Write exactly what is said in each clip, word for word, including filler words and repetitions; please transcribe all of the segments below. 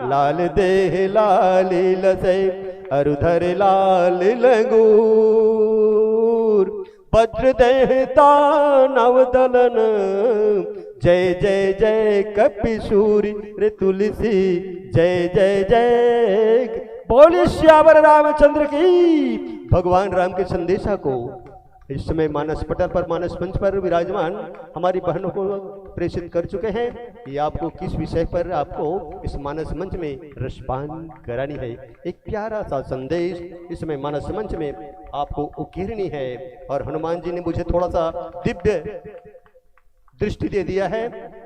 लाल देह लाल लसै अरु धर लाल लंगूर। वज्र देह दानव दलन जय जय जय कपि सूरि रे तुलसी जय जय जय। बोलिए सियावर रामचंद्र की। भगवान राम के संदेशा को इस समय मानस पटल पर, मानस मंच पर विराजमान हमारी बहनों को प्रेषित कर चुके हैं कि आपको किस विषय पर आपको इस मानस मंच में रसपान करानी है। एक प्यारा सा संदेश इस समय मानस मंच में आपको उकेरनी है। और हनुमान जी ने मुझे थोड़ा सा दिव्य दृष्टि दे दिया है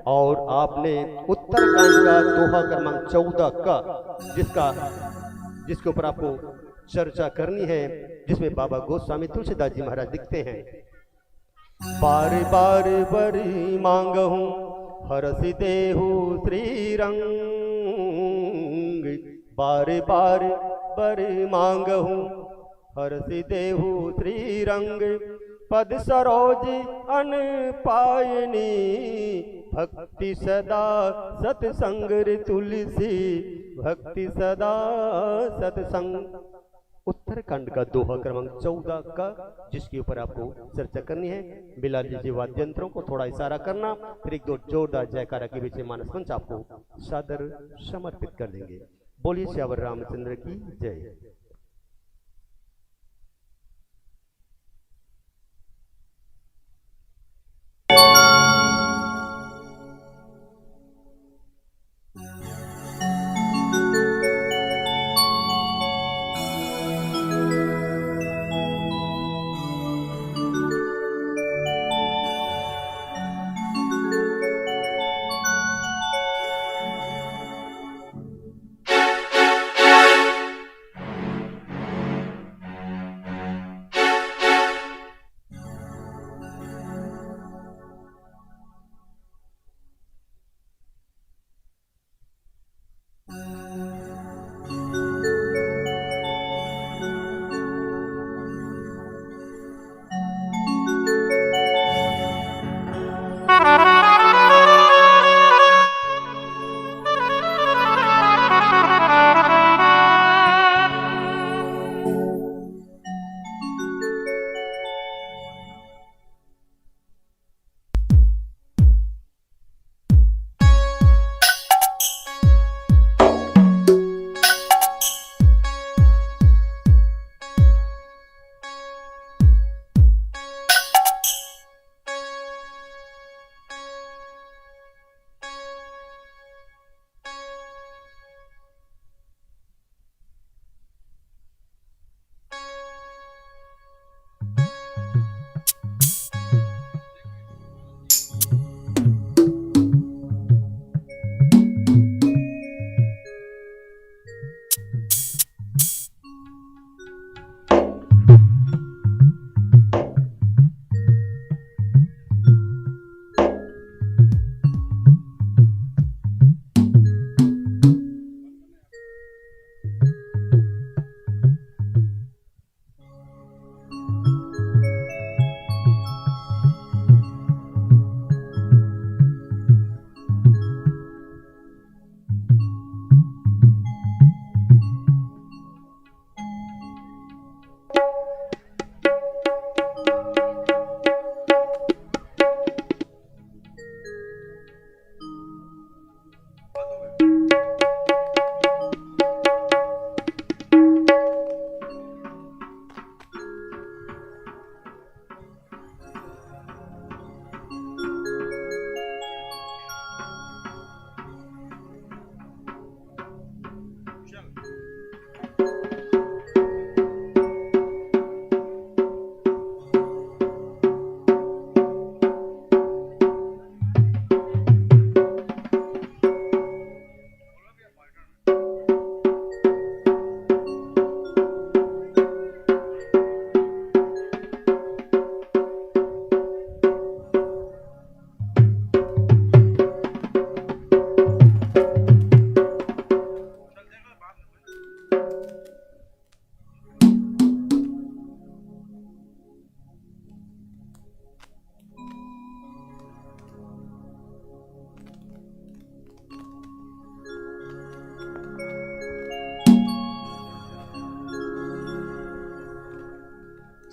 और आपने उत्तरकांड का दोहा क्रमांक चौदह का, जिसका, जिसके ऊपर आपको चर्चा करनी है, जिसमें बाबा गोस्वामी तुलसीदास जी महाराज लिखते हैं, बार बार बर मांगहु हरसि देहु श्रीरंग। बार बार बर मांगहु हरसि देहु श्रीरंग। पद सरोज अन पायनी भक्ति सदा सतसंग रे तुलसी। भक्ति सदा सतसंग। उत्तरकांड का दोहा क्रमांक चौदह का, जिसके ऊपर आपको चर्चा करनी है। मिला लीजिए वाद्य यंत्रों को, थोड़ा इशारा करना, फिर एक दो जोरदार जयकारा के बीच में मानस मंच आपको सादर समर्पित कर देंगे। बोलिए सियावर रामचंद्र की जय।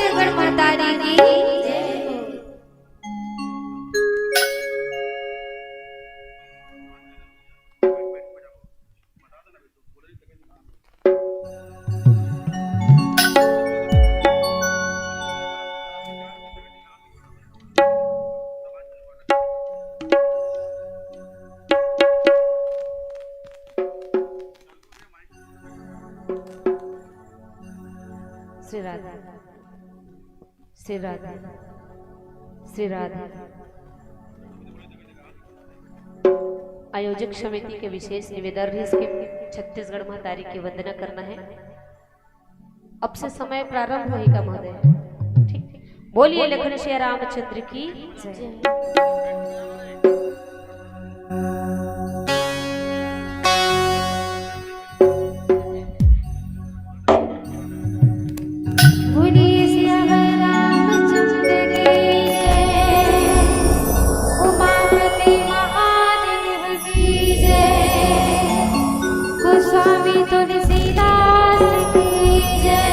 छत्तीसगढ़ महतारी की जय हो। श्री राधे, श्री राधे, श्री राधे। आयोजक समिति के विशेष निवेदन रहिस कि छत्तीसगढ़ महतारी की वंदना करना है। अब से समय प्रारंभ होही का महोदय? ठीक। बोलिए लखन सिया रामचंद्र की जय। बोलिए सियावर रामचंद्र की जय, उमापति महादेव की जय, गोस्वामी तुलसीदास की जय।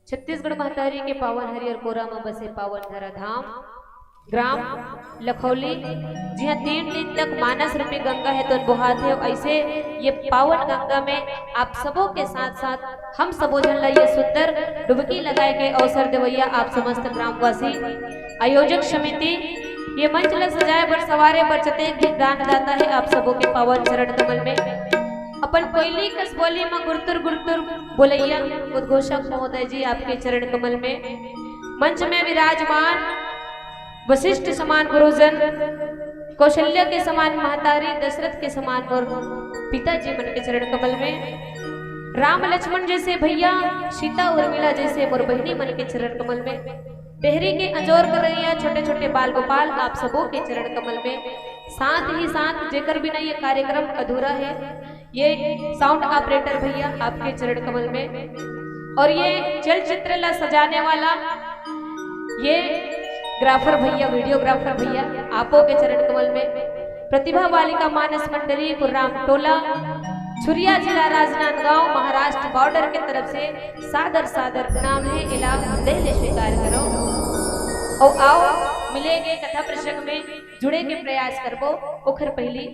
छत्तीसगढ़ महतारी के पावन हरियर कोरा म बसे पावन धरा धाम, ग्राम लखौली, जिहां तीन दिन तक मानस रूपी गंगा हे तोन बोहात हे। ऐसे ये पावन गंगा में आप सबों के साथ साथ हम सबो झन ला ये सुंदर डुबकी लगाए के अवसर देवैया आप समस्त ग्रामवासी, आयोजक समिति, ये मंच ला सजाए बर, संवारे बर जतेक भी दानदाता हे, आप सबो के पावन चरण कमल में अपन कोयली कस बोली म गुरतुर गुरतुर बोलैया उद्घोषक महोदय जी आपके चरण कमल में, मंच में विराजमान वशिष्ठ समान गुरुजन, कौशल्या के समान महतारी, दशरथ के समान मोर पिताजी मन के चरण कमल में, राम लक्ष्मण जैसे भैया, सीता उर्मिला जैसे मोर बहिनी मन के चरण कमल में, डेहरी के अंजोर करैया छोटे छोटे बाल गोपाल आप सबों के चरण कमल में, साथ ही साथ जेकर बिना ये कार्यक्रम अधूरा है, ये साउंड ऑपरेटर भैया आपके चरण कमल में, और ये चलचित्र ला सजाने वाला ये ग्राफर भैया, वीडियोग्राफर भैया, आपो के चरण कमल में, प्रतिभा बालिका मानस मंडली कुर्राम टोला, छुरिया जिला, राजनांदगांव, महाराष्ट्र बॉर्डर के तरफ से सादर सादर प्रणाम है, एला हृदय ले स्वीकार करो। और आओ मिलेंगे कथा प्रसंग में जुड़े के प्रयास करबो। ओखर पहली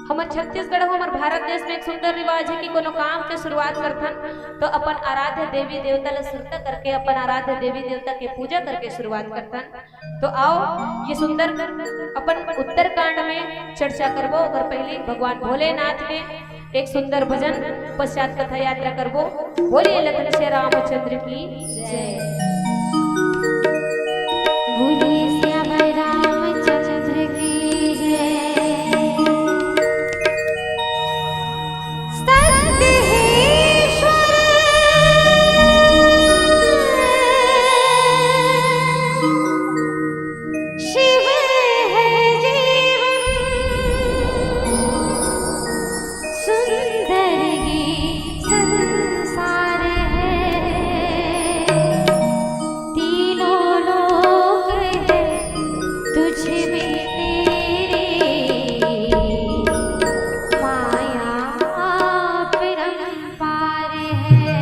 हमर छत्तीसगढ़ अउ हमर भारत देश में एक सुंदर रिवाज है कि कोनो काम के शुरुआत करथन तो अपन आराध्य देवी देवता ला सुरता करके, अपन आराध्य देवी देवता के पूजा करके शुरुआत करथन। तो आओ ये सुंदर अपन उत्तरकांड में चर्चा करबो। ओकर पहली भगवान भोलेनाथ के एक सुंदर भजन, पश्चात कथा यात्रा करबो। बोलिए लखन से रामचंद्र की जय। बोलिए श्याम रामचंद्र की जय। सत्य है ईश्वर शिव है जीवन, सुंदर ये संसार है, तीनों लोक है तुझ में तेरी माया परम पार है।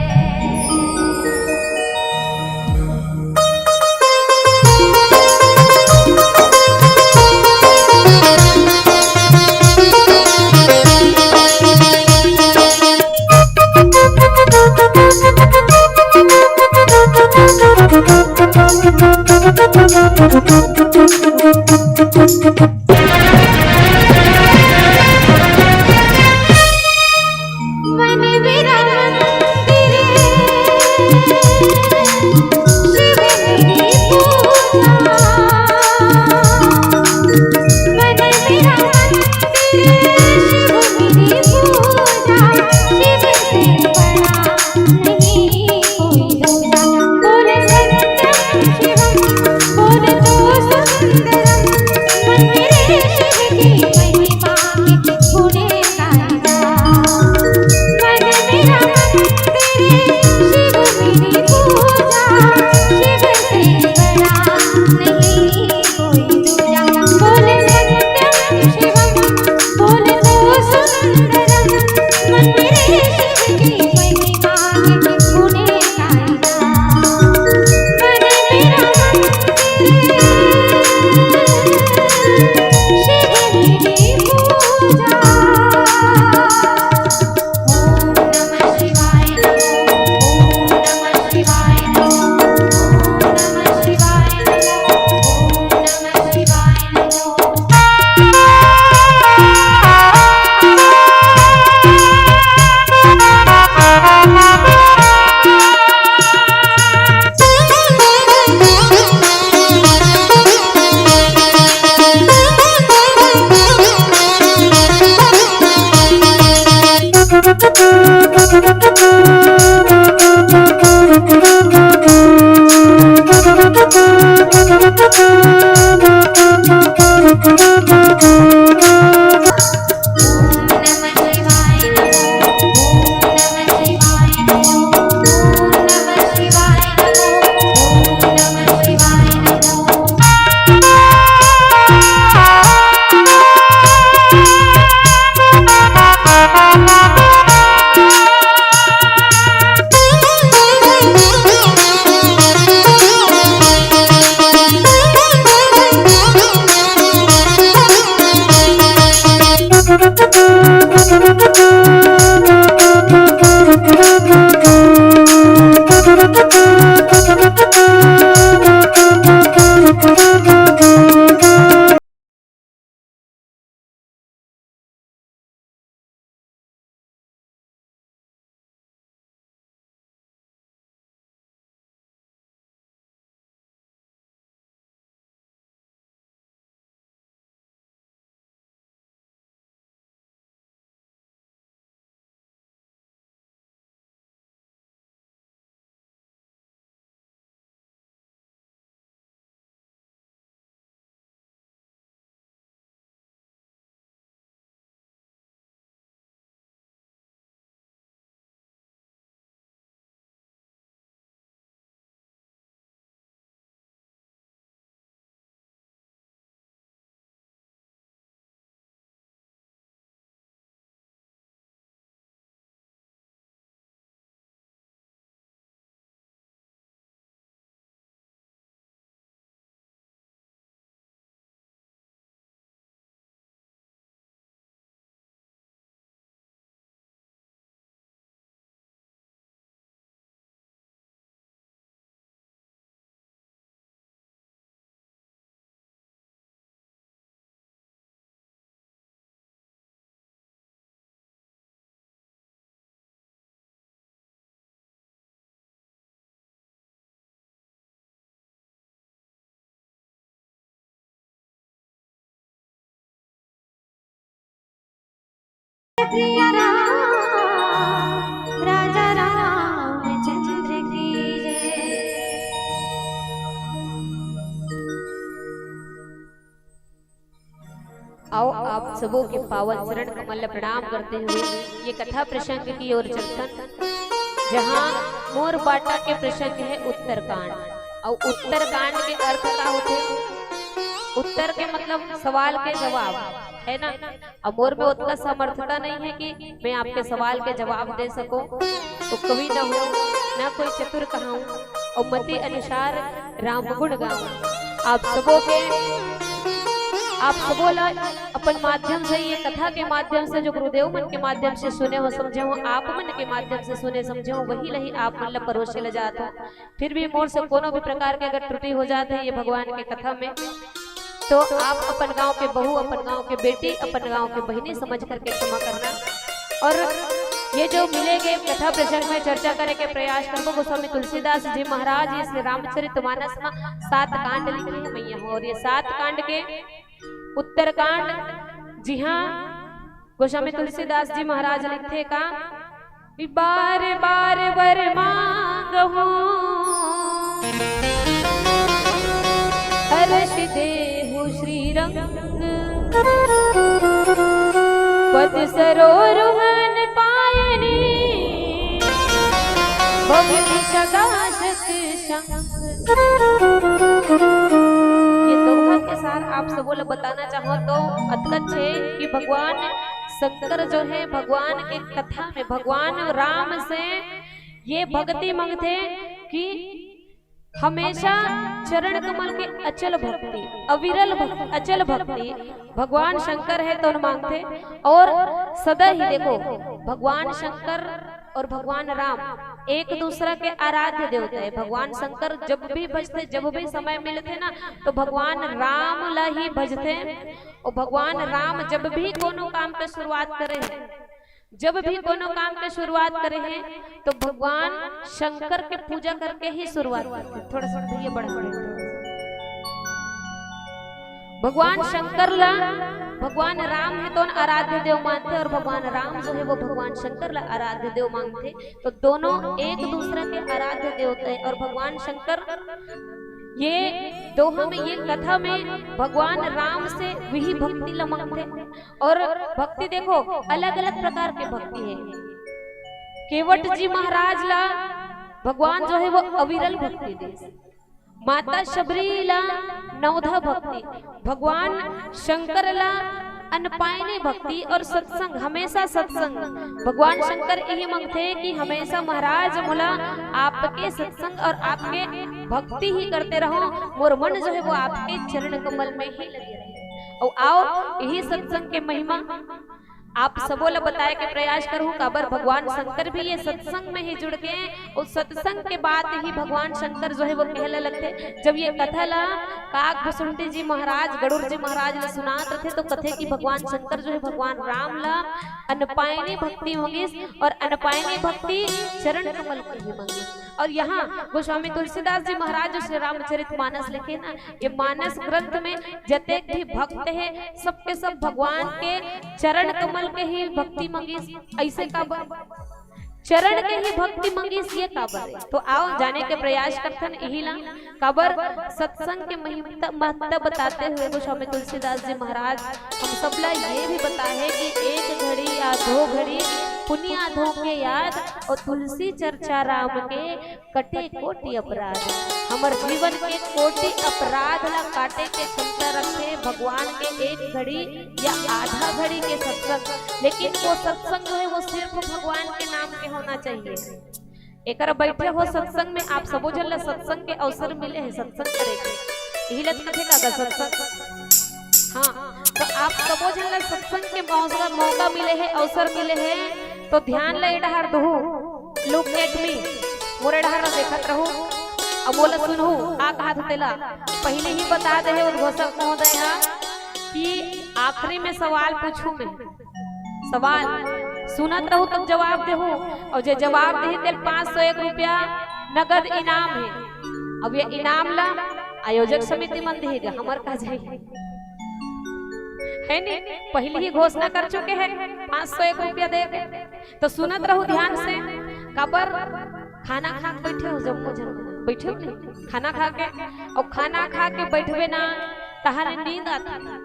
राजा रामचंद्र की जय। आओ, आप सबों के पावन चरण कमल ला प्रणाम करते हुए ये कथा प्रसंग की ओर चलथन, जहाँ मोर बाटा के प्रसंग है उत्तरकांड। और उत्तरकांड के अर्थ का होथे? उत्तर के मतलब सवाल के जवाब, है ना? अब मोर में उतना समर्थता नहीं है कि मैं आपके सवाल के जवाब दे सकूं, तो कवि न हो, न कोई चतुर कहाऊं, और मति अनुसार राम गुण गाऊं। आप सबों के, आप सबों ला अपन माध्यम से, ये कथा के माध्यम से, जो गुरुदेव मन के माध्यम से सुने हो, समझे हो, आप मन के माध्यम से सुने, समझे हो, वही लही आप मन ला परोसे ले जात हो। फिर भी मोर से कोनो भी प्रकार के अगर त्रुटि हो जात है ये भगवान के कथा में, तो आप अपन गांव के बहू, अपन गांव के बेटी, अपन गांव के बहिनी समझ करके क्षमा करना। और ये जो मिले गए कथा प्रसंग में चर्चा करे के प्रयास करबो, गोस्वामी तुलसीदास जी महाराज ये श्री रामचरित मानस में सात कांड लिखे हैं मैया हो, और ये सात कांड के उत्तरकांड, जी हाँ, गोस्वामी तुलसीदास जी महाराज लिखथे का, बार बार वर मांगहु हर्ष देहु श्रीरंग, पद सरोरुहन पायनी, भगति सदा सत संग। ये दोहा के सार आप सबो ला बताना चाहो तो अतकच हे कि भगवान शंकर जो है, भगवान के कथा में भगवान राम से ये भक्ति मांगथे कि हमेशा चरण कमल के अचल भक्ति, अविरल भक्ति, अचल भक्ति भगवान शंकर है तो मांगथे। और सदा ही देखो, भगवान शंकर और भगवान राम एक दूसरा के आराध्य देवता है। भगवान शंकर जब भी भजथे, जब भी समय मिलथे ना, तो भगवान राम ला ही भजथे। और भगवान राम जब भी कोनो काम के शुरुआत करे हैं, जब भी कोनो काम के शुरुआत करे हैं, तो भगवान शंकर के पूजा करके ही शुरुआत करथे। थोड़ा सा भैया बढ़ा दे। भगवान शंकर ला भगवान राम है तो आराध्य देव मानथे, और भगवान राम जो है वो भगवान शंकर ला आराध्य देव मानथे। तो दोनों एक दूसरा के आराध्य देवता है। और भगवान शंकर ये दोहा में, ये कथा में भगवान राम से वही भक्ति ला मांगथे। और भक्ति देखो, अलग-अलग प्रकार के भक्ति है। केवट जी महाराज ला भगवान जो है वो अविरल भक्ति दे, माता शबरी ला नवधा भक्ति, भगवान शंकर ला अनपायनी भक्ति और सत्संग, हमेशा सत्संग। भगवान शंकर यही मांगथे कि हमेशा महाराज मोला आपके सत्संग और आपके भक्ति ही करते रहो, मोर मन जो है वो आपके चरण कमल में ही लगे रहे। और आओ, यही सत्संग के महिमा आप सबो ला बताए के प्रयास करहूँ, काबर भगवान शंकर भी ये सत्संग में ही जुड़ के, और सत्संग के बाद ही भगवान शंकर जो है वो कहला लगथे। जब ये कथा ला काक भुसुंडी जी महाराज, गड़ुर जी महाराज ला सुनात रथे, तो कथे कि भगवान शंकर जो है भगवान राम ला अनपायनी भक्ति मंगिस, और अनपायनी भक्ति चरण कमल के ही मंगिस। और यहाँ गोस्वामी तुलसीदास जी महाराज जो श्री रामचरित मानस लिखे ना, ये मानस ग्रंथ में जतेक भी भक्त है, सबके सब भगवान के चरण कमल के ही भक्ति मंगिस। ऐसे काबर चरण के ही भक्ति मंगिस, ये काबर है? तो आओ जाने के प्रयास करथन इही ला। काबर सत्संग के महिमता, महत्ता बताते हुए गोस्वामी तुलसीदास जी महाराज हम सबला ये भी बताए कि एक घड़ी या दो घड़ी पुनिया धो के याद, और तुलसी चर्चा राम के कटे कोटि अपराध। हमर जीवन के कोटि अपराध ला काटे के क्षमता रखे भगवान के एक घड़ी या आधा घड़ी के सत्संग। लेकिन वो सत्संग जो है वो सिर्फ भगवान के नाम के होना चाहिए। एकर बैठे हो सत्संग में, आप सबो झन ला सत्संग के अवसर मिले है सत्संग करे के, यही लत कथे का सत्संग। हाँ, तो आप सबो झन ला सत्संग के मौका, मौका मिले है, अवसर मिले है, तो ध्यान ले डहार दहू। Look at me, मोरे डहार ला देखत रहू, अब मोला सुनहू, का कहा था तेला। पहले ही बता दे है उद्घोषक महोदय हा कि आखिरी में सवाल पूछू मैं। सवाल सुनत रहू तब जवाब देहू, और जे जवाब देही तेल पाँच सौ एक रुपया नगद इनाम है। अब ये इनाम ला आयोजक समिति मन देही गा, हमर का जाही, है नी? पहले ही घोषणा कर चुके हैं पाँच सौ एक रुपया दे के। तो सुनत रहू ध्यान से, काबर खाना खा के बैठे हो, जम्मो झन बैठे हो नहीं, खाना खा के, और खाना खा के बैठबे ना, तहाने नींद आथे,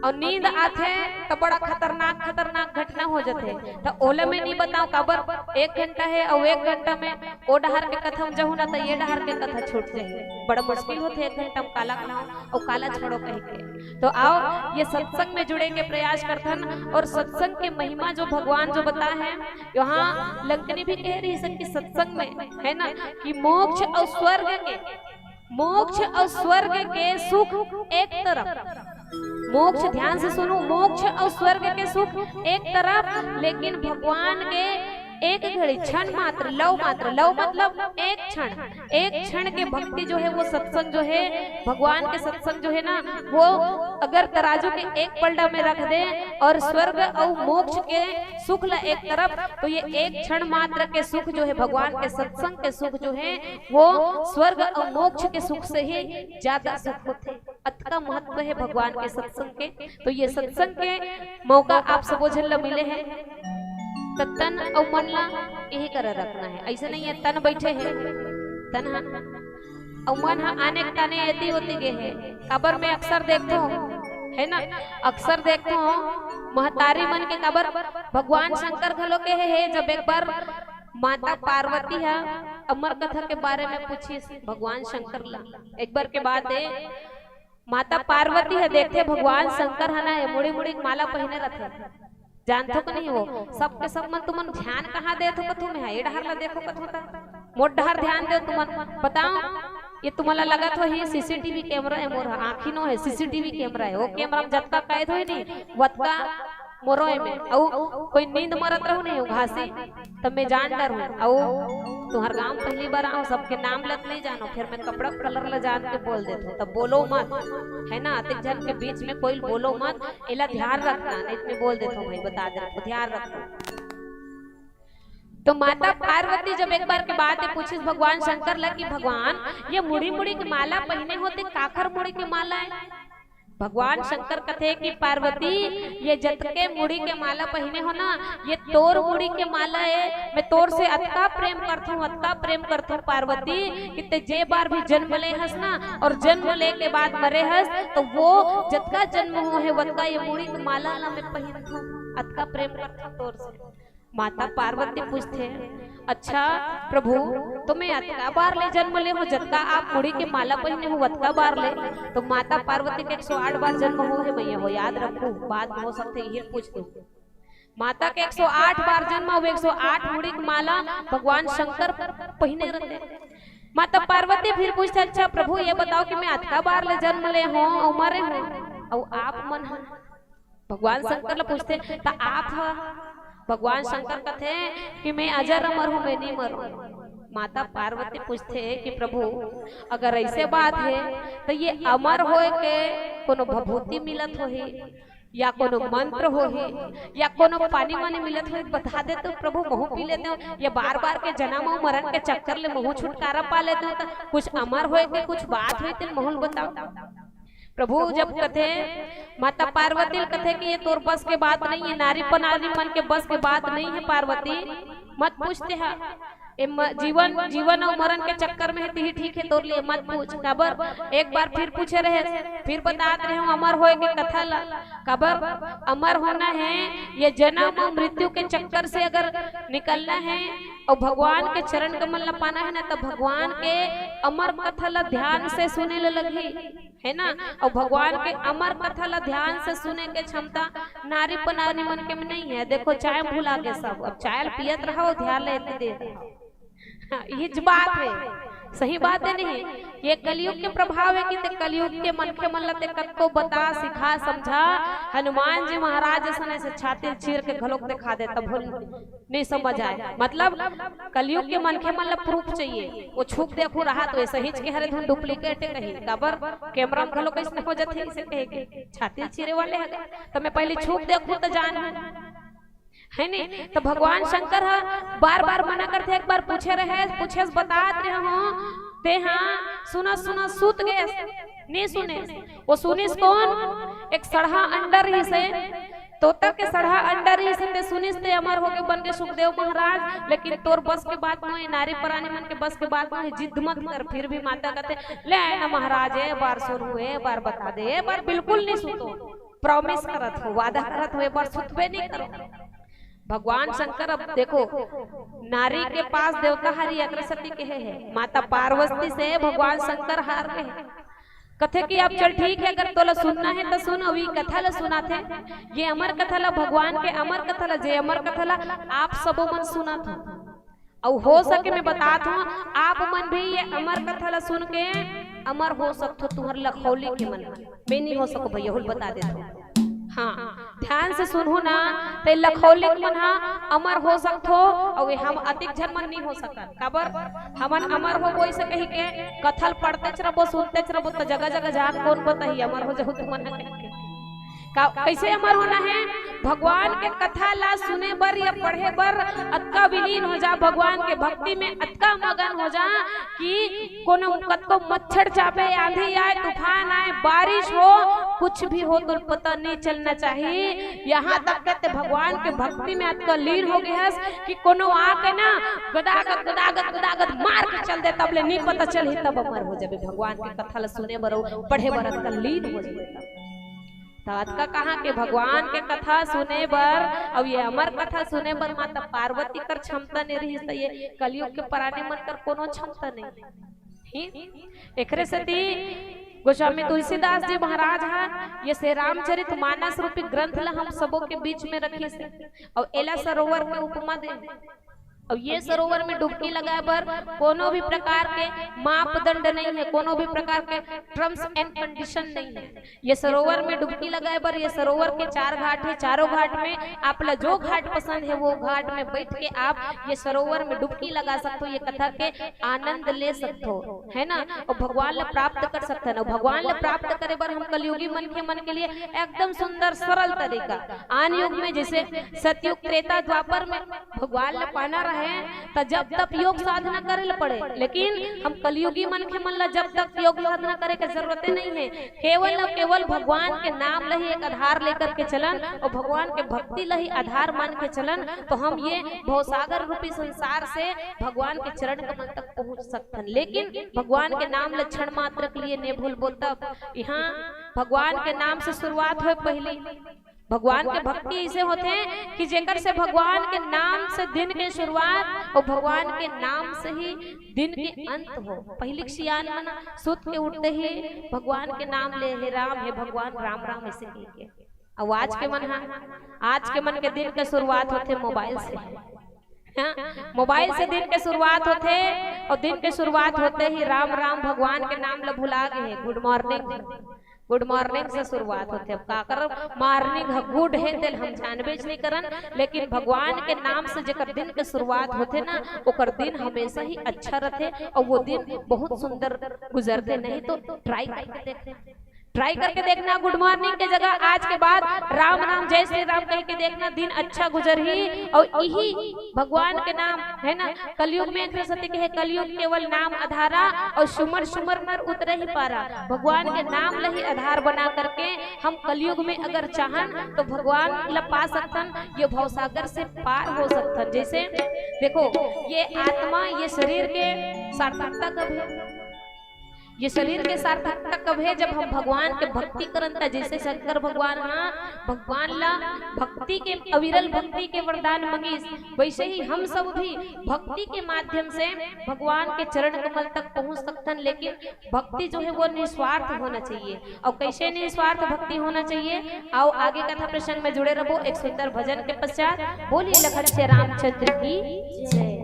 और नींद आथे तो बड़ा खतरनाक खतरनाक घटना हो जाथे। तो ओला मैं नहीं बताऊं, काबर एक घंटा है और एक घंटा में ओ डहार के कथा में जाहू ना तो ये डहार के कथा छूट जाही। बड़ा मुश्किल होथे एक घंटा में काला बनाओ और काला छोड़ो कह के। तो आओ ये सत्संग में जुड़े के प्रयास करथन, और सत्संग के महिमा जो भगवान जो बता है, यहाँ लंकनी भी कह रही सर कि सत्संग में है ना कि मोक्ष और स्वर्ग के, मोक्ष और स्वर्ग के सुख एक तरफ, मोक्ष, ध्यान से सुनो, मोक्ष और स्वर्ग के सुख एक तरफ, लेकिन भगवान के एक घड़ी, क्षण मात्र, लव मात्र, लव मतलब एक क्षण, एक क्षण के भक्ति जो है वो सत्संग जो है, भगवान के सत्संग जो है ना, वो अगर तराजू के एक पलड़ा में रख दे और स्वर्ग और मोक्ष के सुख ला एक तरफ, तो ये एक क्षण मात्र के सुख जो है भगवान के सत्संग के सुख जो है वो स्वर्ग और मोक्ष के सुख से ही ज्यादा सुख होथे। अतका महत्व है भगवान के सत्संग के। तो ये सत्संग के मौका आप सबो झन ला मिले है, त तन अउ मन ला यही करा रखना है। ऐसे नहीं है तन बैठे है, तन हा अउ मन हा आने ताने एती ओती गे है। काबर मैं अक्सर देखथों, है ना, अक्सर देखथों महतारी मन के, काबर भगवान शंकर घलो के है, है जब एक बार माता पार्वती हा अमर कथा के बारे में पूछिस भगवान शंकर ला। एक बार के बात है, माता पार्वती ह देखथे भगवान शंकर ह ना ए मुड़ी मुड़ी के माला पहिने रथे। जानथो कि नहीं वो? सबके सब मन तुमन ध्यान कहाँ देथो कथू में? ए डहर ला देखो कथू त। मोर डहर ध्यान देव तुमन। बताओ, ये तुमन ला लगत होही सीसीटीवी कैमरा ए मोर ह, आँखी नो है, सीसीटीवी कैमरा है। वो कैमरा में जतका कैद होही नहीं, वतका मोरो में। अउ कोई नींद मरत रहू नहीं, घासी तब मैं जान डरहूँ। अउ तुहर गांव पहली बार आऊँ, सबके नाम लत नहीं जानो, फिर मैं कपड़ा कलर ला जान के बोल देथो, तब बोलो मत, है ना, अतेक झन के बीच में कोई बोलो मत, एला ध्यान रखना, नहीं तो मैं बोल देथो भाई, बता देथो, ध्यान रखना। तो माता पार्वती जब एक बार के बात है पूछिस भगवान शंकर ला कि भगवान, ये मुड़ी मुड़ी के माला पहिने होते, काखर मुड़ी के माला है? भगवान शंकर कथे कि पार्वती, ये जतके मुड़ी के माला पहिने हो ना, ये तोर मुड़ी के माला है। मैं तोर से अतका प्रेम करथूं, अतका प्रेम करथूं पार्वती, कि ते जे बार भी जन्म ले हस ना, और जन्म ले के बाद मरे हस, तो वो जतका जन्म हो है, वतका ये मुड़ी के माला ला मैं पहिनथूं, अतका प्रेम करथूं तोर से। माता पार्वती पूछथे, "अच्छा प्रभु, तो मैं अतका बार ले जन्म ले हो, जतका आप मुड़ी के माला पहिने हो, वतका बार ले?" तो माता पार्वती के एक सौ आठ बार जन्म हो है भैया हो, याद रखो, बाद में हो सकथे ये पूछ दो। माता के एक सौ आठ बार जन्म अउ एक सौ आठ मुड़ी के माला भगवान शंकर पहिने रहते। माता पार्वती फिर पूछथे, "अच्छा प्रभु, ये बताओ कि मैं अतका बार ले जन्म ले हो अउ मरे हो, अउ आप मन ह?" भगवान शंकर ला पूछथे, "त आप ह?" भगवान शंकर कथे कि, "मैं अजर अमर हूँ, मैं नहीं मरूँ।" माता पार्वती पूछथे कि, "प्रभु, अगर ऐसे बात हे, त ये अमर होए के कोनो भभूति मिलत होही, या कोनो मंत्र होही, या कोनो पानी वानी मिलत होही, बता दे तो प्रभु, महूँ पी लेते हूँ। ये बार बार के जन्म अउ मरण के चक्कर ले महूँ छुटकारा पा लेते हूँ, त कुछ अमर होए के कुछ बात होही, तेन महूँ ल बताओ।" प्रभु जब कथे, माता पार्वती ल कथे कि ये तोर बस के बात नहीं है, नारी परानी मन के बस के बात नहीं है पार्वती, मत पूछ तेहा। ए म-, जीवन, जीवन अउ मरण के चक्कर में हे, तिही ठीक है तोर लिए, मत पूछ। काबर? एक बार फिर पूछे रहे, फिर बतात रहे हूँ अमर होए के कथा ला। काबर? अमर होना है, ये जन्म अउ मृत्यु के चक्कर से अगर निकलना है अउ भगवान के चरण कमल ला पाना है ना, त भगवान के अमर कथा ला ध्यान से सुने ले लगही, है ना? अउ भगवान के अमर कथा ला ध्यान से सुने के क्षमता नारी परानी मन के में नहीं है। देखो, चाय भुला गे सब, अब चाय ल पियत रहो, ध्यान ले दे रहो। हाँ, ये ज बात है, सही बात है नहीं? ये कलयुग के प्रभाव है कि ते कलयुग के मनखे मन ला ते कतको बता, सिखा, समझा, हनुमान जी महाराज असन ऐसे छाती चीर के घलोक दिखा दे, तब भूल नहीं समझ आए। मतलब, कलयुग के मनखे मन ला proof चाहिए। वो छू के देखहू रहा तो ऐसा ही के हरे धुन duplicate है कहीं, काबर camera में घलो कैसे हो जाते, इसे कहे के छाती चीरे वाले है। तो मैं पहले छू के देखहू तो जान है, है नहीं? तो भगवान शंकर हा बार बार मना करथे, एक बार पूछे रहे, पूछे से बतात रहे हो, ते हाँ सुना सुना सूत गए, नहीं सुने। वो सुनिस कौन? एक सड़हा अंडा रहिस हे, तोता के सड़हा अंडा रहिस हे, ते सुनिस ते अमर होके बन गे सुखदेव महाराज। लेकिन तोर बस के बात नोहे, नारी परानी मन के बस के बात नोहे, जिद मत कर। फिर भी माता कथे, "ले आए ना महाराज, ए बार सुनहूँ, ए बार बता दे, ए बार बिल्कुल नहीं सुतो।" Promise करत हो, वादा करत हो, ए बार सुतबे नहीं करो। भगवान शंकर, अब देखो, नारी के पास देवता हारी अग्रसती कहे है, माता पार्वती से भगवान शंकर हार गए। कथे कि अब चल ठीक है, अगर तोला सुनना है तो सुन, अभी कथा ला सुनाथे। ये अमर कथा ला, भगवान के अमर कथा ला, जे अमर कथा ला आप सबो मन सुनत हो। अउ हो सके मैं बतात हूँ, आप मन भी ये अमर कथा ला सुन के अमर हो सकथो, तुहर लखौली के मन। मैं नहीं हो सको भैया, हुल बता देत हूँ। हाँ, ध्यान से सुनहू ना, ते लखौली के मन हा अमर हो सकथो, अउ ये हम अतिक झन मन नहीं हो सकत। काबर? हमन अमर हो कोई से कही के कथा ल पढ़तेच रबो, सुनतेच रबो, त जगह जगह जान कौन बताही अमर हो जाहू तुमन ह कहि के। का, कैसे अमर होना है? भगवान के कथा ला सुने बर या पढ़े बर अतका विलीन हो जा, भगवान के भक्ति में अतका मगन हो जा कि कोनो कतको मच्छर चापे, आंधी आए, तूफान आए, बारिश हो, कुछ भी हो, तो पता नहीं चलना चाहिए। यहाँ तक के ते भगवान के भक्ति में अतका लीन हो गए हस कि कोनो आके ना गदागद, गदागद, गदागद मार के चल दे, तब ले नहीं पता चलही, तब अमर हो जाबे। भगवान के कथा ला सुने बर अउ पढ़े बर अतका लीन हो जाबे तब। त अतका कहाँ के भगवान के कथा सुने बर अउ ये अमर कथा सुने बर माता पार्वती कर क्षमता नहीं रहिस, त ये कलयुग के परानी मन कर कोनो क्षमता नहीं। ही? एकरे सेती गोस्वामी तुलसीदास जी महाराज ह ये श्री रामचरित मानस रूपी ग्रंथ ला हम सबो के बीच में रखिस हे अउ एला सरोवर के उपमा दे। अउ ये सरोवर में डुबकी लगाए बर कोनो भी प्रकार के मापदंड नहीं है, कोनो भी प्रकार के terms and condition नहीं है। ये सरोवर में डुबकी लगाए बर ये सरोवर के चार घाट है, चारों घाट में आप ला जो घाट पसंद है वो घाट में बैठ के आप ये सरोवर में डुबकी लगा सकथो, ये कथा के आनंद ले सकथो, है ना? अउ भगवान ला प्राप्त कर सकथन। अउ भगवान ला प्राप्त करे बर हम कलयुगी मनखे मन के लिए एकदम सुंदर सरल तरीका। आन युग में जैसे सतयुग, त्रेता, द्वापर में भगवान ला पाना रहे त जप तप योग साधना करे ल पड़े, लेकिन हम कलयुगी मनखे मन ला जप तप योग साधना करे के जरूरते नहीं है। केवल अउ केवल भगवान के नाम ला ही एक आधार लेकर के चलन अउ भगवान के भक्ति ला ही आधार मान के चलन, तो हम ये भवसागर रूपी संसार से भगवान के चरण कमल तक पहुंच सकथन। लेकिन भगवान के नाम ला क्षण मात्र के लिए ने भूलबो, तब यहाँ भगवान के नाम से शुरुआत होए पहली। भगवान के भक्ति ऐसे होथे कि जेकर से भगवान के नाम से दिन के शुरुआत अउ भगवान के नाम से ही दिन के अंत हो। पहिली के सियान मन सुत के उठते ही भगवान के नाम ले, "हे राम, हे भगवान, राम राम," ऐसे कहि के। अउ आज के मन हा, आज के मन के दिन के शुरुआत होथे मोबाइल से। हाँ, मोबाइल से दिन के शुरुआत होथे अउ दिन के शुरुआत होते ही राम राम भगवान के नाम ल भुला गे हे। Good morning। गुड मॉर्निंग से शुरुआत होथे। अब काकर मॉर्निंग ह गुड हे, तेल हम जानबेच नहीं करन, लेकिन भगवान के नाम से जेकर दिन के शुरुआत होथे ना, ओकर दिन हमेशा ही अच्छा रथे और वो दिन बहुत सुंदर गुजरथे। नहीं तो ट्राई करके देखना, ट्राई करके देखना, गुड मॉर्निंग के जगह आज के बाद राम नाम, जय श्री राम कह के देखना, दिन अच्छा गुजरही। और यही भगवान के नाम है ना, कलयुग में एक सती के हे, कलयुग केवल नाम आधारा और सुमर सुमर नर उतरहि पारा। भगवान के नाम ल ही आधार बना करके हम कलयुग में अगर चाहन तो भगवान ल पा सकथन, ये भवसागर से पार हो सकथन। जैसे देखो, ये आत्मा, ये शरीर के सार्थकता कब हे? ये शरीर के सार्थकता कब हे? जब हम भगवान के भक्ति करन त। जैसे शंकर भगवान ह भगवान ला भक्ति के, अविरल भक्ति के वरदान मंगिस, वैसे ही हम सब भी भक्ति के माध्यम से भगवान के चरण कमल तक पहुंच सकथन। लेकिन भक्ति जो है वो निस्वार्थ होना चाहिए। और कैसे निस्वार्थ भक्ति होना चाहिए, आओ आगे कथा प्रसंग में जुड़े रहो एक सुंदर भजन के पश्चात। बोलिए लखन से रामचंद्र की जय।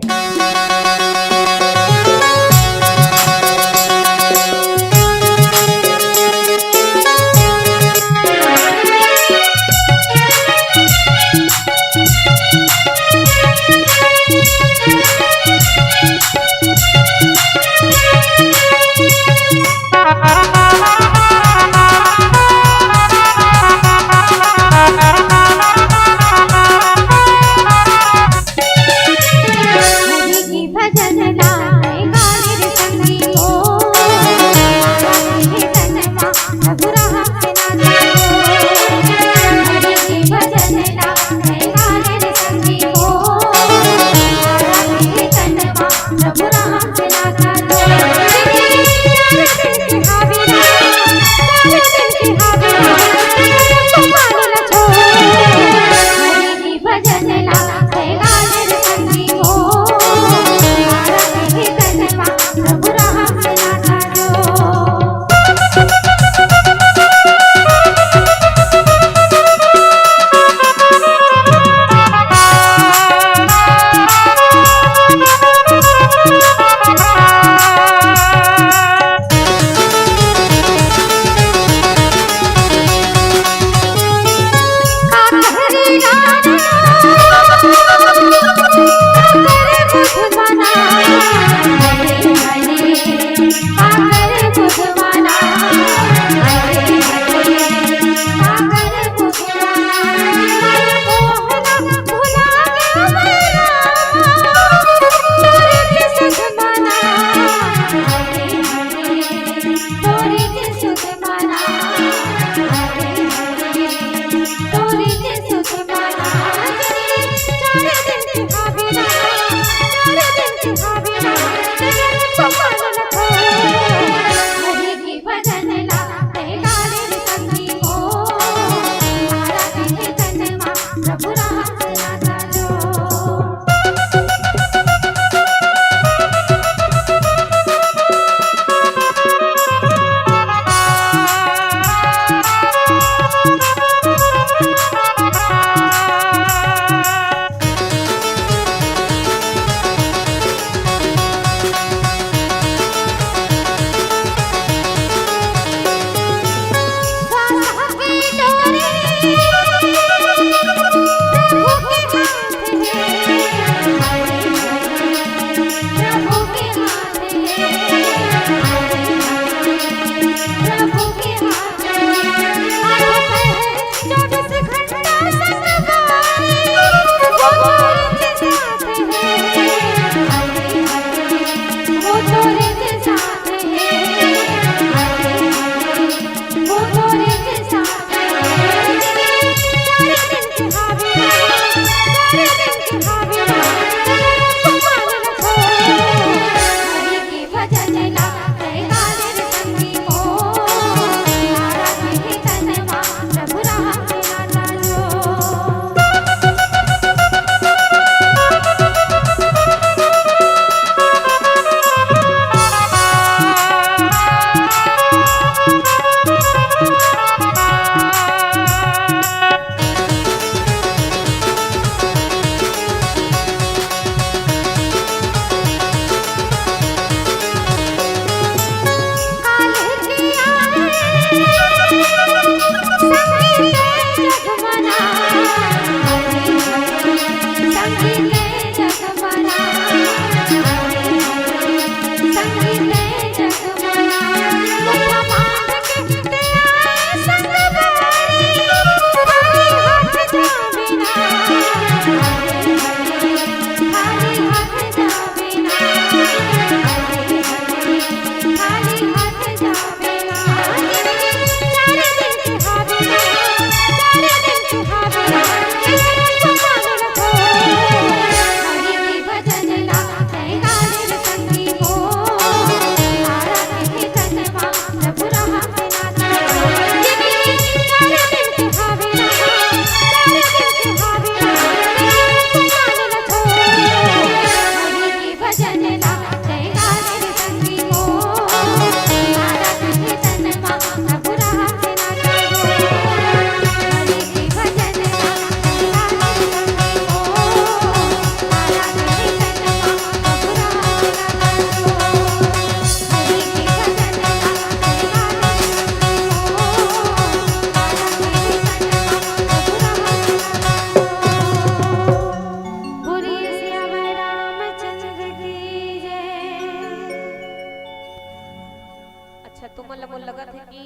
अच्छा, तुमन ला मोर लगत हे कि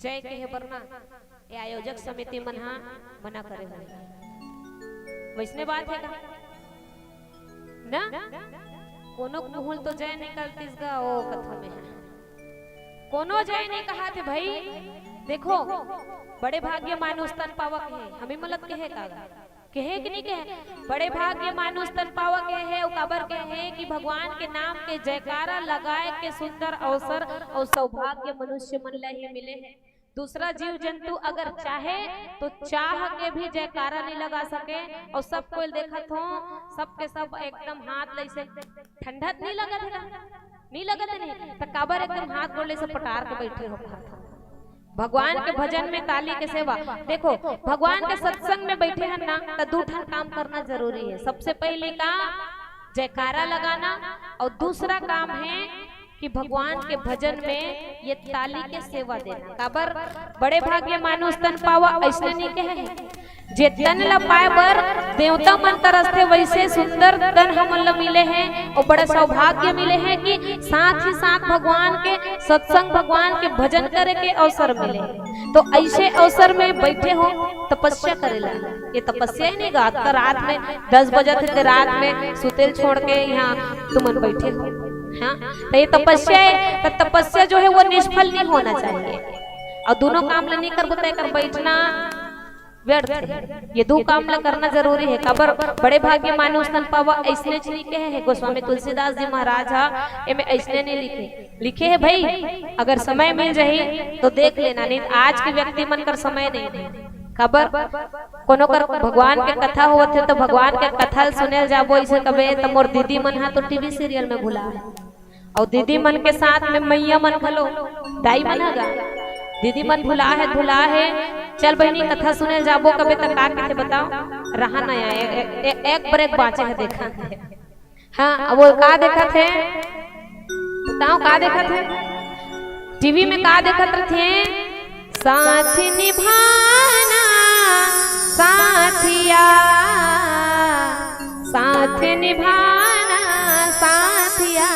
जय कहे बर ना, ये आयोजक समिति मन हा मना करे हुए। वैसने बात हे का? ना? कोनो कुहुल तो जय निकलतिस गा, ओ कथों में हा। कोनो जय नहीं कहा थे भाई। देखो, बड़े भाग्य मानुष तन पावा कहे, हमें मलत कहे का गा? कहे कि नहीं कहे? बड़े भाग्य मानुष तन पावा कहे हे, अउ काबर कहे हे कि भगवान के नाम के जयकारा लगाए के सुंदर अवसर अउ सौभाग्य मनुष्य मन ला ही मिले हे। दूसरा जीव जंतु अगर चाहे तो चाह के भी जयकारा नहीं लगा सके, अउ सब कोई देखत हो, सबके सब एकदम हाथ लइसे ठंडत नहीं लगत हे ना? नहीं लगत हे नहीं? तो काबर एकदम हाथ गोड़ लइसे पटार के बैठे हो? भगवान के भजन में ताली के सेवा। देखो, भगवान के सत्संग में बैठे हन ना, तो दू ठन काम करना जरूरी है। सबसे पहले का, जयकारा लगाना, और दूसरा काम है कि भगवान के भजन में ये ताली के सेवा देना। काबर? बड़े भाग्य मानुष तन पावा, ऐसने नहीं कहे हैं। जे तन ला पाए बर देवता मन तरसथे, वैसे सुंदर तन हमन ला मिले हैं और बड़ा सौभाग्य मिले हैं कि साथ ही साथ भगवान के सत्संग, भगवान के भजन करे के अवसर मिले। तो ऐसे अवसर में बैठे हो तपस्या करेला, ये तपस्या ही नहीं गा, अतका रात में दस बजे थे रात में सुतेल छोड़ के यहाँ तुमन बैठे हो, हाँ? तो ये तपस्या है, तो तपस्या जो है वो निष्फल नहीं होना चाहिए। और दोनों काम ला नहीं करबो तो एकर बैठना व्यर्थ है। ये दू काम ला करना जरूरी है। काबर? बड़े भाग्य मानुष तन पावा, ऐसने च नहीं कहे है गोस्वामी तुलसीदास जी महाराज हा, एमे ऐसने नहीं लिखे। लिखे है भाई, अगर समय मिल जाही तो देख लेना, नहीं तो आज के व्यक्ति मन कर समय नहीं है। काबर? कोनो कर भगवान के कथा होवत है तो भगवान के कथा ल सुने ल जाबो, इसे कबे तो मोर दीदी मन हा तो टीवी सीरियल में भुला है। अउ दीदी मन के साथ में मैया मन घलो, दाई मन ह गा, दीदी मन भुला है, भुला है, चल बहिनी कथा सुने जाबो कबे त का कथे बताओ, रहा नया ए, ए, ए, एक ब्रेक बाँचे है देखा। हाँ, अब वो का देखत है बताओ, का देखत है? टीवी में का देखत रथे? साथ निभाना साथिया, साथ निभाना साथिया।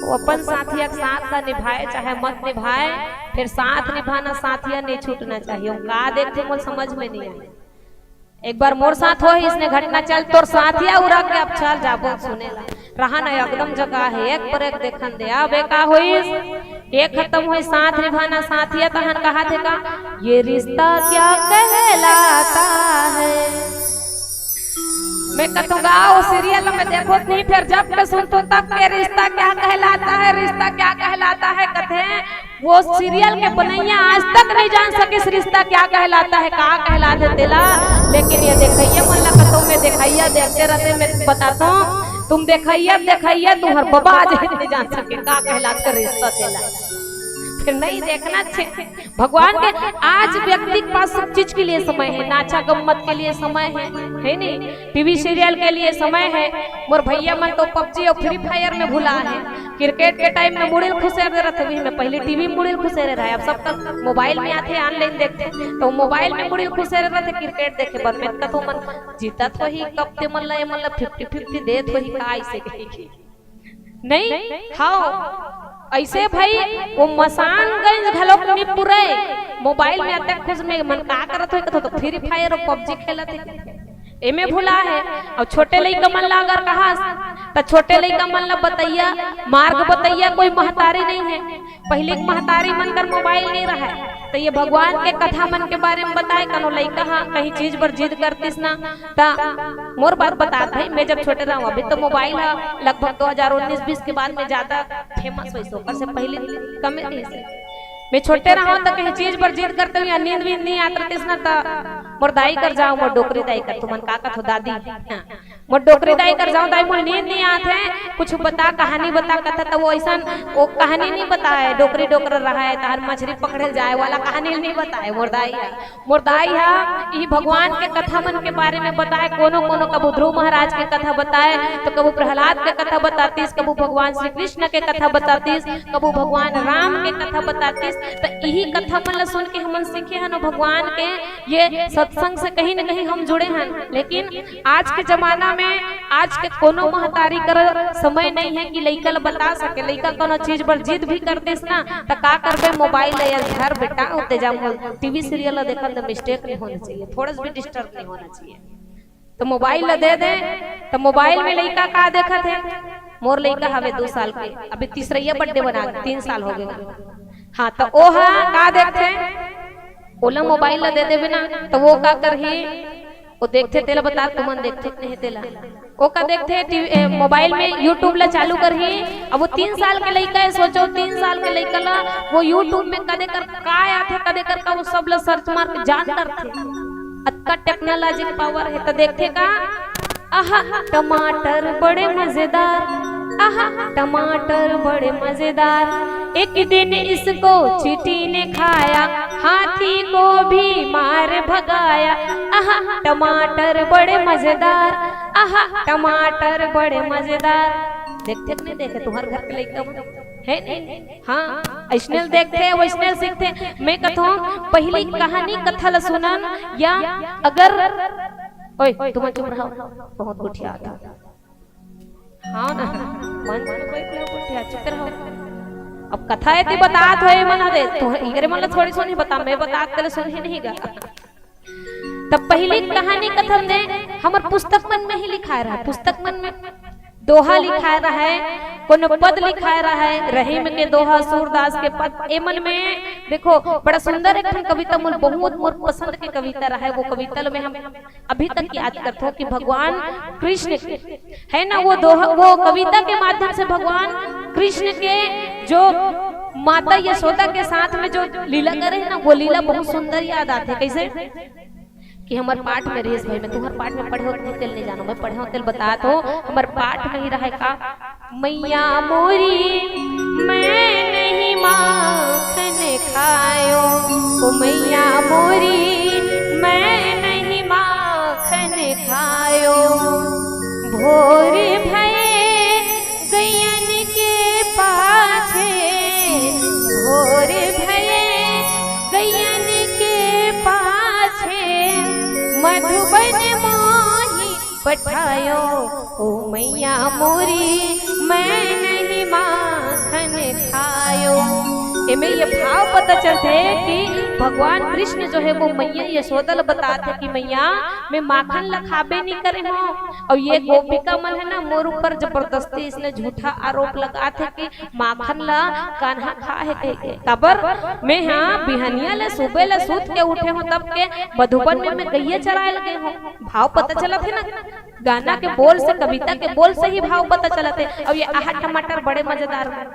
वो अपन साथिया के साथ ला निभाए चाहे मत निभाए, फिर साथ निभाना साथिया नहीं छूटना चाहिए। वो का देखते मोर समझ में नहीं आए। एक बार मोर साथ होइस ने घटना, चल तोर साथिया उरा के अब चल जाबो सुने ला। रहा ना एकदम जगह है, एक पर एक देखन दे। अब ए का होइस, ये खत्म होइस साथ निभाना साथिया, तहन कहा थे का, ये रिश्ता क्या कहलाता है। मैं कथों गा वो सीरियल में देखो नहीं, फिर जब मैं सुनतो तब के रिश्ता क्या कहलाता है, रिश्ता क्या कहलाता है कथे। वो सीरियल के बनैया आज तक नहीं जान सकिस रिश्ता क्या कहलाता है, का कहलाथे तेला। लेकिन ये देखइया मन ला कथों में देखइया देखते रहते, मैं बताता हूँ, तुम देखइया देखइया तुम्हार बाबा आज नहीं जान सके का कहलाथे रिश्ता तेला। फिर नहीं देखना चाहिए। भगवान के आज व्यक्ति के पास सब चीज के लिए समय है, नाचा गम्मत के लिए समय है, है नहीं? टीवी सीरियल के लिए समय है। मोर भैया मन तो पबजी और फ्री फायर में भुला है। क्रिकेट के टाइम में मुड़िल खुसेर दे रथे, वही में पहले टीवी में मुड़िल खुसेरे रहे, अब सब तक मोबाइल में आथे, ऑनलाइन देखथे, तो मोबाइल में मुड़िल खुसेरे रथे क्रिकेट देखे बर। मैं कथों मन जीतत होही, कब ते मन ला, ये मन ला फिफ्टी फिफ्टी देत होही का, ऐसे कही नहीं? हाँ, ऐसे भाई वो मसानगंज घलोक नहीं पुरे, मोबाइल में अतक खुश में मन का करत होही, कथों तो फ्री फायर और पबजी खेलत है, एमे भुला है। और छोटे लइका मन ला अगर कहा त छोटे लइका मन ला बतैया, मार्ग बतैया कोई महतारी नहीं है। पहले के महतारी मन कर मोबाइल नहीं रहा है, तो ये भगवान के कथा मन के बारे में बताए। कनो लइका हा कहीं चीज बर जिद करतिस ना, त मोर बात बतात भाई, मैं जब छोटे रहूं, अभी तो मोबाइल हा लगभग दो हज़ार उन्नीस बीस के बाद में ज्यादा फेमस होइस, ओकर से पहले कमे रहिस। मैं छोटे रहूं तो कहीं चीज बर जिद करते हुए नींद वींद नहीं आत रहिस ना, त मोर दाई कर जाओ, मोर डोकरी दाई कर, तुमन का कथो दादी, हाँ। मोर डोकरी दाई कर जाओ, दाई मोर नींद नहीं आत है, कुछ बता, कहानी बता, कथा तो वो ऐसा, वो कहानी नहीं बताए, डोकरी डोकर रहा है, तहर मछली पकड़े जाए वाला कहानी नहीं बताए मोर दाई। मोर दाई हा ई भगवान के कथा मन के बारे में बताए, कोनो कोनो कभू ध्रुव महाराज के कथा बताए, तो कभू प्रहलाद के कथा बतातिस, कभू भगवान श्री कृष्ण के कथा बतातिस, कभू भगवान राम के कथा बतातिस। तो यही कथा मन ला सुन के हमन सीखे हन भगवान के ये सत्संग से कहीं न कहीं हम जुड़े हन। लेकिन आज के जमाना में आज के कोनो महतारी कर समय नहीं है कि लइका ल बता सके। लइका कोनो चीज बर जिद भी कर देस ना, त का करबे, मोबाइल ल यार, धर बेटा, ओते जा, टीवी सीरियल ल देखन त मिस्टेक नहीं होना चाहिए, थोड़ा सा भी डिस्टर्ब नहीं होना चाहिए। तो मोबाइल ल दे दे, तो मोबाइल में लइका का देखत हे? मोर लइका हवे दो साल के, अभी तीसरैया बर्थडे बना, तीन साल हो गए। हाँ, तो ओ हा का देखथे? ओला मोबाइल ल दे देबे ना, तो वो का करही? वो देखथे, तेला बता, तुमन देखथे कि नहीं तेला? वो का देखथे? टीवी, ए, मोबाइल में YouTube ला चालू करही। अब वो तीन साल के लइका है, सोचो, तीन साल के लइका ला वो YouTube में कदे कर का आथे, कदे कर का, वो सब ला सर्च मार के जान करथे। अतका टेक्नोलॉजी पावर है, तो देखथे का? आहा, टमाटर बड़े मजेदार, आहा, टमाटर बड़े मजेदार। एक दिन इसको चींटी ने खाया, हाथी को भी मार भगाया। आहा, टमाटर बड़े मजेदार, आहा, टमाटर बड़े मजेदार। देखथे कि नहीं देखे तुम्हार घर के लइका मन? है नहीं? हाँ, अइसने ल देखथे, वइसने ल सीखथे। मैं कथों, पहली कहानी कथा ल सुनन, या अगर, ओए, तुम चुप रहो, बहुत गोठियात हो। हाँ ना, मंच में बैठ लो, गोठियात, चुप रहो। अब कथा एती बतात होय मन दे, तू एकरे मन ल थोड़ी सुनही, बता, मैं बतात तेला सुनही नहीं गा। तब पहली कहानी कथन दे, हमर पुस्तक मन में ही लिखाए रहा, पुस्तक मन में दोहा लिखाए रहा है, कोनो पद लिखाए रहा है, रहीम के दोहा, सूरदास के पद, एमन में देखो, बड़ा सुंदर एक ठन कविता, मोर बहुत मोर पसंद के कविता रहा है। वो कविता ल मैं हम अभी तक याद करथों कि भगवान कृष्ण के, है ना, वो दोहा, वो कविता के माध्यम से भगवान कृष्ण के जो माता यशोदा के साथ में जो लीला करे है ना, वो लीला बहुत सुंदर याद आथे। कैसे? कि हमर पाठ में रहिस भाई, मैं तुहर पाठ में पढ़े होत नहीं, तेल नहीं जानो, मैं पढ़े होत तेल बतात हो, हमर पाठ में ही रहे का, मैया मोरी, मैं नहीं माखन खायो, ओ मैया मोरी, मैं नहीं माखन खायो। भोर भये गैयन के पाछे, भोर भये गैयन के पाछे, मधुबन मोही पठायो, ओ मैया मोरी, मैं नहीं माखन खायो। एमे ये भाव पता चलथे कि भगवान कृष्ण जो है वो मैया यशोदा ल बतात हे कि मैया, मैं माखन ल खाबे नहीं करे हों, और ये गोपिका मन है ना, मोर ऊपर जबरदस्ती इसने झूठा आरोप लगात हे कि माखन ला कान्हा खा हे कह के। काबर? मैं हाँ बिहनिया ले, सुबह ले सूत के उठे हों, तब के मधुबन में मैं गैया चराए लगे हों। भाव पता चलत हे ना, गाना के बोल से, कविता के बोल से ही भाव पता चलत हे। अब ये आहा टमाटर बड़े मजेदार हैं।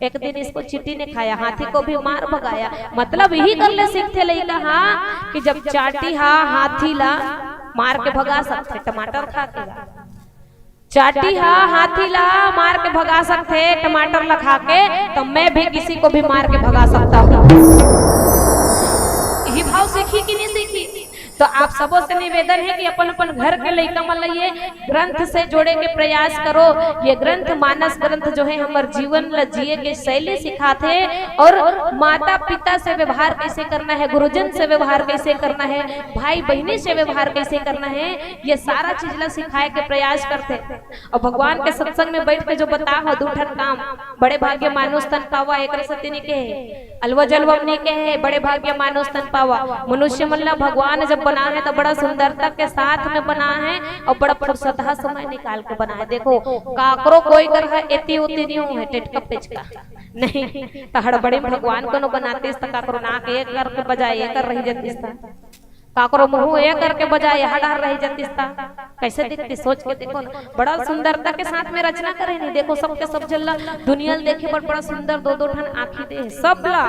एक दिन इसको चींटी ने खाया, हाथी को भी मार भगाया। मतलब यही कर ले सीखथे लइका, हाँ, कि जब चांटी हा हाथी ला मार के भगा सकथे टमाटर खा के ला, चांटी हा हाथी ला मार के भगा सकथे टमाटर ला खा के, तो मैं भी किसी को भी मार के भगा सकता हूँ। यही भाव सीखी कि नहीं सीखी? तो आप सबों से निवेदन है कि अपन अपन घर के लइका मन ला ये ग्रंथ से जोड़े के प्रयास करो। ये ग्रंथ, मानस ग्रंथ जो है, हमर जीवन ला जिए के शैली सिखाथे, और माता पिता से व्यवहार कैसे करना है, गुरुजन से व्यवहार कैसे करना है, भाई बहिनी से व्यवहार कैसे करना है, ये सारा चीज ला सिखाए के प्रयास करथे। और भगवान के सत्संग में बैठ के जो बता हो दू ठन काम, बड़े भाग्य मानुष तन पावा, एकरे सेती नहीं कहे, अलवा जलवा में नहीं कहे, बड़े भाग्य मानुष तन पावा। मनुष्य मन ला भगवान जब बना है तो बड़ा सुंदरता के साथ में बना है और बड़ा फुर्सतहा समय निकाल के बना है। देखो, काकरो कोई कर है एती उती नहीं हो है, टेटका पेचका नहीं, तो हड़बड़ी में भगवान कोनो बनातीस तो काकरो नाक एक करके बजाय एक कर रही जातीस था, काकरो मुंह ए करके बजाय हड़ार रह जतिस ता, कैसे दिखती? सोच के देखो ना, बड़ा सुंदरता के साथ में रचना करे नहीं। देखो, सबके सब जल्ला दुनिया ल देखे बर बड़ा सुंदर दो दो ठन आँखी दे हे, सब ला,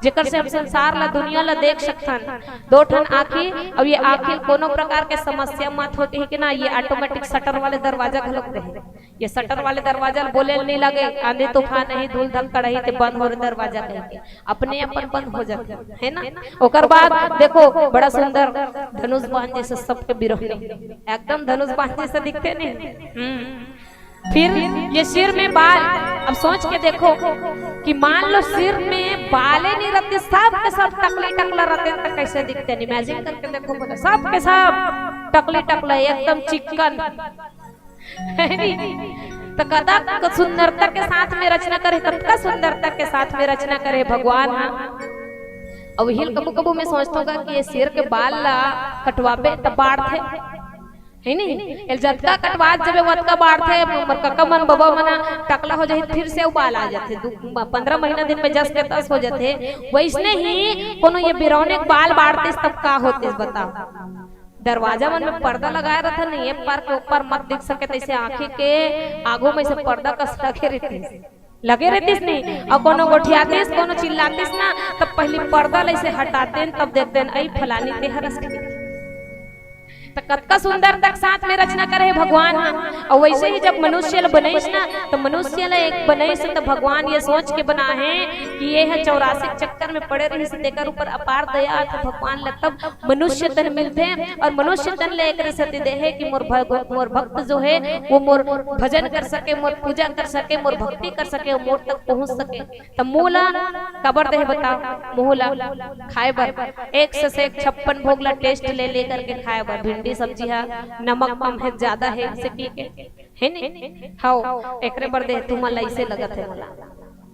जेकर से हम संसार ला, दुनिया ला देख सकथन। दो ठन आँखी, अब ये आँखी कोनो प्रकार के समस्या मत होती है कि ना, ये ऑटोमेटिक शटर वाले दरवाजा घलोक दे हे। ये शटर वाले दरवाजा ल बोले ल नहीं लगे, आंधी तूफान नहीं, धूल धक्कड़ ही, ते बंद हो रे दरवाजा कह के, अपने अपन बंद हो जाते, है ना? ओकर बाद देखो, बड़ा सुंदर धनुष बाण जैसे सबके बिरोहनी, एकदम धनुष बाण जैसे दिखते नहीं। हम्म। फिर ये सिर में बाल, अब सोच के देखो कि मान लो सिर में बाले नहीं रहते, सब के सब टकली टकला रहते, तो कैसे दिखते? Imagine करके देखो, बोलो, सब के सब टकली टकला, एकदम चिकन, है नी? तो कतका सुंदरता के साथ में रचना करे, कतका सुंदरता के साथ में रचना करे भगवान ह। अब हिल कबू कबू मैं सोचथों का कि ये सिर के बाल ला कटवाबे त बाढ़थे, है नी? एला जतका कटवात जबे ओतका बाढ़थे। मोर कका मन बबा मन टकला हो जाही, फिर से उ बाल आ जाथे, दू पंद्रह महीना दिन में जस के तस हो जाथे। वैसने ही कोनो ये बिरौने के बाल बाढ़तिस तब का होतिस, बताओ? दरवाजा मन में पर्दा लगाए रहथे नहीं, ये पर के ऊपर मत दिख सके, तैसे आँखी के आगू में से पर्दा कस लगे रहतिस, लगे रहतिस नहीं। अउ कोनो गोठियातिस, कोनो चिल्लातिस ना, तब पहली पर्दा ला ऐसे हटातेन, तब देखतेन, "अई फलानी ते हरस के।" त कतका सुंदर तक साथ में रचना करे हे भगवान ह। अउ वैसे ही जब मनुष्य ल बनइस ना, त मनुष्य ल एक बनइस त भगवान ये सोच के बना हे कि ये ह चौरासी चक्कर में पड़े रहिस, तेकर ऊपर अपार दया आथे भगवान ल, तब मनुष्य तन मिलथे। अउ मनुष्य तन ले एक सेती दे हे कि मोर भग-, मोर भक्त जो हे वो मोर भजन कर सके, मोर पूजा कर सके, मोर भक्ति कर सके, मोर तक पहुँच सके। त मुँह ला काबर दे हे बताओ? मुँह ला खाए बर, एक से, से एक छप्पन भोग ला taste ले, ले करके खाए बर। भिंडी सब्जी हा नमक कम हे, ज्यादा हे, से पी के, है नी? हव, एकरे बर दे हे, तुमन ला ऐसे लगत हे मोला।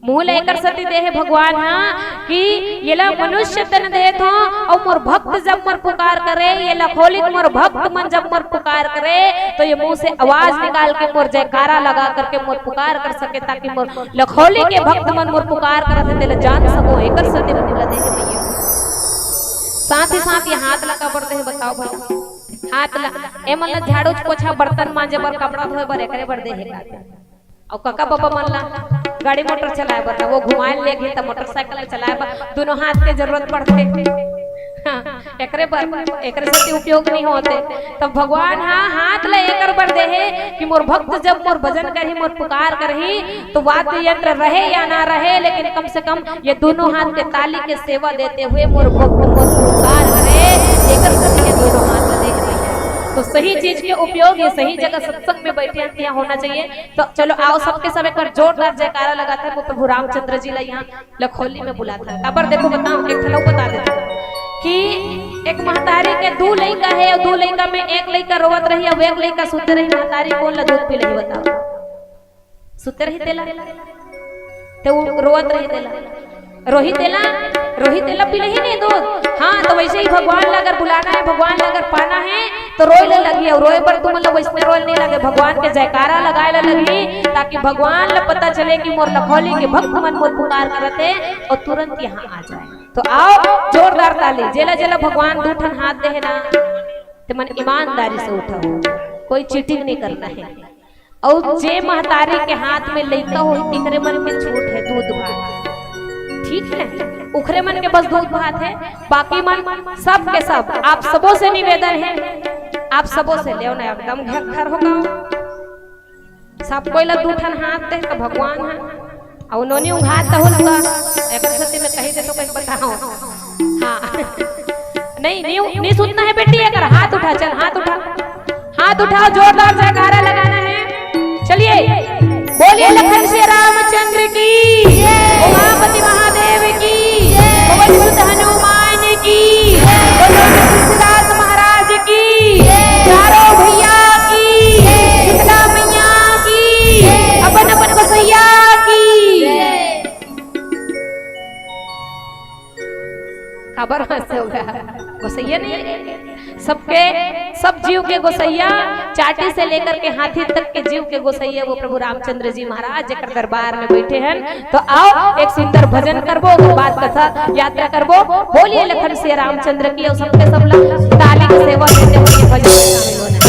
मुँह ला एकर सेती दे हे भगवान ह कि येला मनुष्य तन देत हों, अउ मोर भक्त जब मोर पुकार करे, ये लखोली के मोर भक्त मन जब मोर पुकार करे, तो ये मुँह से आवाज निकाल के मोर जयकारा लगा करके मोर पुकार कर सके, ताकि मोर लखोली के भक्त मन मोर पुकार करत हे, तेला जान सको, एकर सेती मुँह ला दे हे भैया। साथ ही साथ ये हाथ ला काबर दे हे बताओ भला? हाथ ला, ए मन ला झाड़ू पोछा, बर्तन मांजे बर, कपड़ा धोए बर, एकरे बर दे हे का? अउ कका बबा मन ला गाड़ी मोटर चलाए बर ना, वो घुमाए ले गे त मोटरसाइकिल चलाए बर दोनों हाथ के जरूरत पड़थे। हाँ, एकरे बर, एकरे सेती उपयोग नहीं होते। तब भगवान हा हाथ ला एकर बर दे हे कि मोर भक्त जब मोर भजन करही, मोर पुकार करही, तो वाद्य यंत्र रहे या ना रहे, लेकिन कम से कम ये दोनों हाथ के ताली के सेवा देते हुए मोर भक्त मोर पुकार करे, एकर सेती ये दोनों हाथ ला दे हे। तो सही चीज के उपयोग ये सही जगह सत्संग में बैठे हैं, यहाँ होना चाहिए। तो चलो आओ, सबके सब एक बार जोरदार जयकारा लगाथन, वो प्रभु रामचंद्र जी ला यहाँ लखोली में बुलाथन। काबर देखो बताओ, एक ठन अउ बता देथों कि एक महतारी के दू लइका हे, अउ दू लइका में एक लइका रोवत रही, अउ एक लइका सुते रही। महतारी कोन ला दूध पिलाही बताओ? सुते रही तेला, ते वो रोवत रही तेला। रोही तेला, रोही तेला पिलाही नहीं दूध। हाँ, तो वैसे ही भगवान ला अगर बुलाना हे, भगवान ला अगर पाना हे, तो रोए ले लगही, अउ रोए बर तुमन ला वैसने रोए नहीं लगे, भगवान के जयकारा लगाए ला लगही, ताकि भगवान ला पता चले कि मोर लखोली के भक्त मन मोर पुकार करत हे, अउ तुरंत यहाँ आ जाए। तो आओ, जोरदार ताली। जेला जेला भगवान दू ठन हाथ दे हे ना, ते मन ईमानदारी से उठाओ, कोई cheating नहीं करना हे। अउ जे महतारी के हाथ में लइका होही, तिकरे मन के छूट हे दूध भात, ठीक हे, उखरे मन के बस दूध भात हे। बाकी मन सब के सब आप सबो से निवेदन हे, आप सबो से लेव ना, एकदम घक्खर हो गाँव, सब कोई ला दू ठन हाथ दे त भगवान हा। अउ नोनी उघात तहु लगा, एकर सेती मैं कही देथों, कहीं बताओ। हाँ। नहीं, नहीं, नहीं सुतना हे बेटी, अगर हाथ उठा, चल हाथ उठा, हाथ उठाओ, जोरदार जयकारा लगाना हे। चलिए, बोलिए लखन श्री रामचंद्र की, उमापति महादेव की, पवन सुत हनुमान की, बोलो तुलसीदास महाराज की, चारों भैया की, शीतला मैया की, अपन अपन गोसैया की। काबर हंसे हो गया? गोसैया नहीं, सबके, सब जीव के गोसैया, चाटी से लेकर के हाथी तक के जीव के गोसैया वो प्रभु रामचंद्र जी महाराज जेकर दरबार में बैठे हैं। तो आओ एक सुंदर भजन करबो, ओकर बाद कथा यात्रा करबो। बोलिए लखन श्री रामचंद्र की, अउ सबके सब ला ताली के सेवा देते हुए भजन में शामिल होना।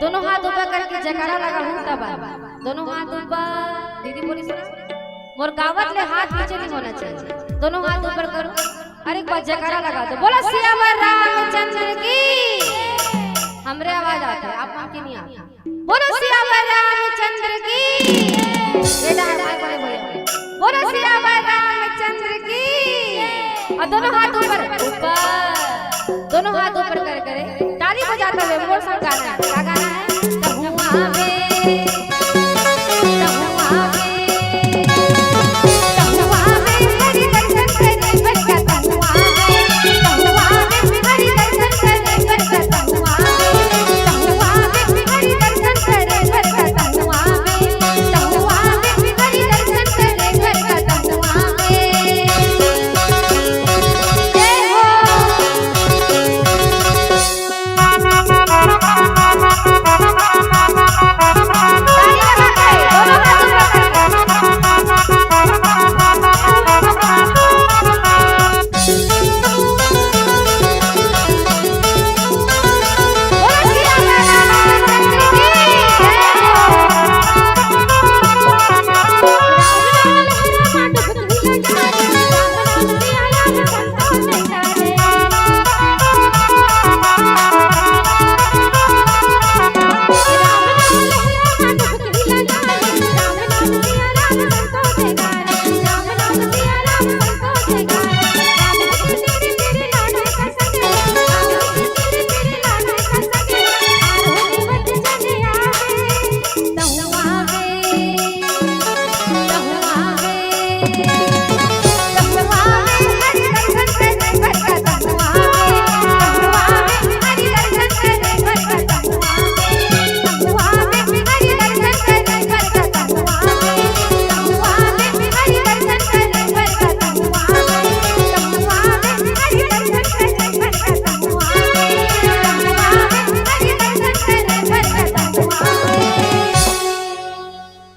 दोनों हाथ ऊपर करके जयकारा लगाहू तब आए। दोनों हाथ ऊपर। दीदी बोली सुना, मोर गावत ले हाथ नीचे नहीं होना चाहिए। दोनों हाथ ऊपर करो। अरे एक बार जयकारा लगा दो, बोलो सियावर रामचंद्र की। हमरे आवाज आथे, आप मन के नहीं आथे। बोलो सियावर रामचंद्र की। बेटा है भाई, बड़े भैया, बोलो सियावर रामचंद्र की। और दोनों हाथ ऊपर, ऊपर, दोनों हाथ ऊपर कर करे ताली बजाते हुए मोर संग गाना है। क्या गाना है? तहुआ में, तहुआ में, तहुआ में हरि दर्शन करे बर का तहुआ में, तहुआ में हरि दर्शन करे बर का तहुआ में, तहुआ में हरि दर्शन करे बर का तहुआ में, तहुआ में हरि दर्शन करे बर का तहुआ में। जय हो।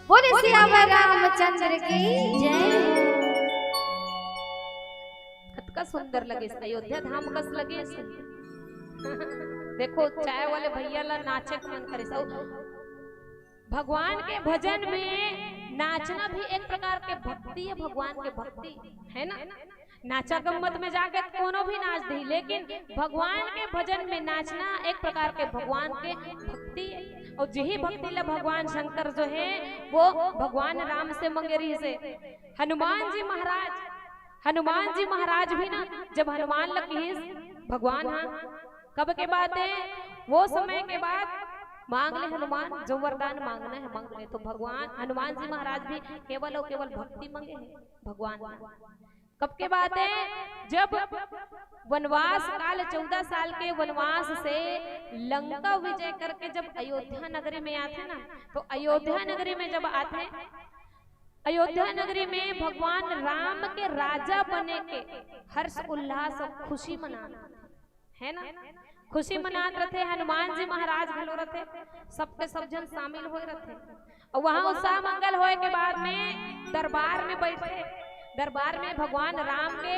बोले सियावर रामचंद्र की जय। कतका सुंदर लगे, अयोध्या धाम कस लगे। देखो, चाय वाले भैया ला नाचे के मन करे। सब भगवान के भजन में नाचना भी एक प्रकार के भक्ति है, भगवान के भक्ति है ना। नाचा गम्मत में जाके कोनो भी नाच दी, लेकिन भगवान के भजन में नाचना एक प्रकार के भगवान के भक्ति है। और यही भक्ति ला भगवान शंकर जो है, वो भगवान राम से मंगे रहिस हे। हनुमान जी महाराज, हनुमान जी महाराज भी ना, जब हनुमान ला किहिस, भगवान, हाँ, कब के बात है? वो समय के बात, मांग ले हनुमान, जो वरदान मांगना है मांग ले। तो भगवान हनुमान जी महाराज भी केवल और केवल भक्ति मांगे हैं भगवान। कब के बात है? जब वनवास काल, चौदह साल के वनवास से लंका विजय करके जब अयोध्या नगरी में आथे ना, तो अयोध्या नगरी में जब आथे, अयोध्या नगरी में भगवान राम के राजा बने के हर्ष उल्लास और खुशी मनाथे, है ना? खुशी मनात रथे। हनुमान जी महाराज घलो रथे, सबके सब झन शामिल होए रथे। और वहां उत्साह मंगल होए के बाद में दरबार में बैठे, दरबार में भगवान राम के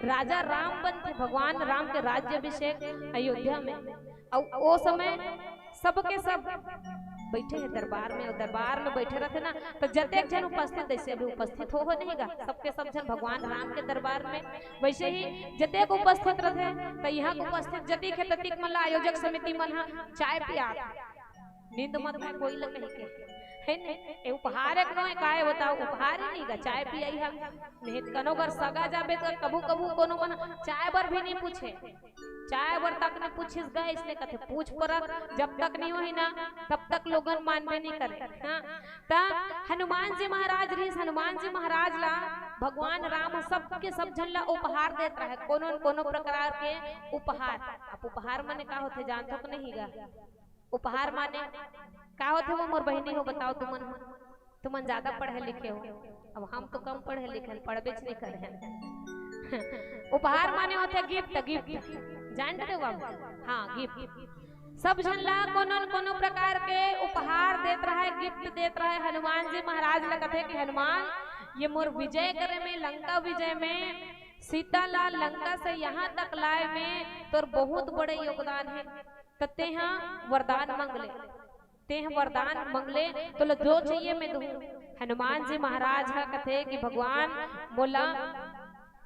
राजा राम बनथे, भगवान राम के राज्याभिषेक अयोध्या में। और वो समय सबके सब बैठे हैं दरबार में, और दरबार में बैठे रथे ना, तो जतेक झन उपस्थित, जैसे अभी उपस्थित हो, हो नहीं गा, सबके सब झन भगवान राम के दरबार में, वैसे ही जतेक उपस्थित रथे, तो यहाँ उपस्थित जतिक है, ततिक मन ला आयोजक समिति मन हा चाय पियात, नींद मत में कोई लग नहीं के, है नहीं? ए उपहार एक नोय, काय बताओ, उपहार ही नहीं गा, चाय पियाई हा। नहीं तो कनो घर सगा जाबे तो कभू कभू कोनो मन चाय बर भी नहीं पूछे, चाय बर तक नहीं पूछिस गा, इसने कथे पूछ परख, जब तक नहीं होही ना, तब तक लोगन मानबे नहीं करे। हाँ, त हनुमान जी महाराज रहिस, हनुमान जी महाराज ला भगवान राम ह सबके सब झन ला उपहार देत रहे, कोनो न कोनो प्रकार के उपहार। अब उपहार माने का होथे, जानथो कि नहीं गा? उपहार माने का होथे वो मोर बहिनी हो, बताओ तुमन, तुमन ज्यादा पढ़े लिखे हो, अब हम तो कम पढ़े लिखे हन, पढ़बेच नहीं करे हन। उपहार माने होथे गिफ्ट, गिफ्ट जानते हो आप? हाँ, गिफ्ट। सब झन ला कोनो न कोनो प्रकार के उपहार देत रहे, गिफ्ट देत रहे। हनुमान जी महाराज ला कथे कि हनुमान, ये मोर विजय करे में, लंका विजय में, सीता ला लंका से यहाँ तक लाए में तोर बहुत बड़े योगदान है, त तेहा वरदान मांग ले। तें ह वरदान मंगले, तोला जो चाहिए मैं दूँ। हनुमान जी महाराज ह कथे कि भगवान, मोला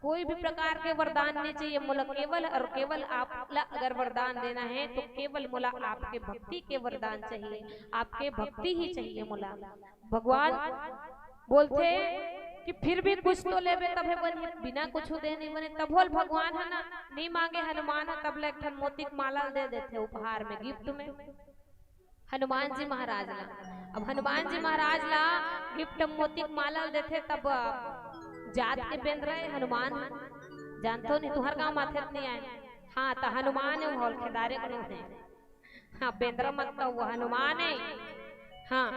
कोई भी प्रकार के वरदान नहीं चाहिए, मोला केवल और केवल आप ला अगर वरदान देना है तो केवल मोला आपके भक्ति के वरदान चाहिए, आपके भक्ति ही चाहिए मोला। भगवान बोलथे कि फिर भी कुछ तो लेबे तभे बने, बिना कुछ दे नहीं बने। तभो ल भगवान ह ना, नहीं मांगे हनुमान ह, तब ले एक ठन मोती के माला दे देथे उपहार में, गिफ्ट में। हनुमान जी महाराज ला। अब हनुमान जी महाराज ला गिफ्ट मोती के माला देथे, तब जात के बेंदरा ए हनुमान ह। जानथो नहीं, तुंहर गांव माथे नहीं आए। हाँ, त हनुमान ए, होल खेदारे कोनो है। हाँ, बेंदरा मत कहो, वो हनुमान ए। हाँ,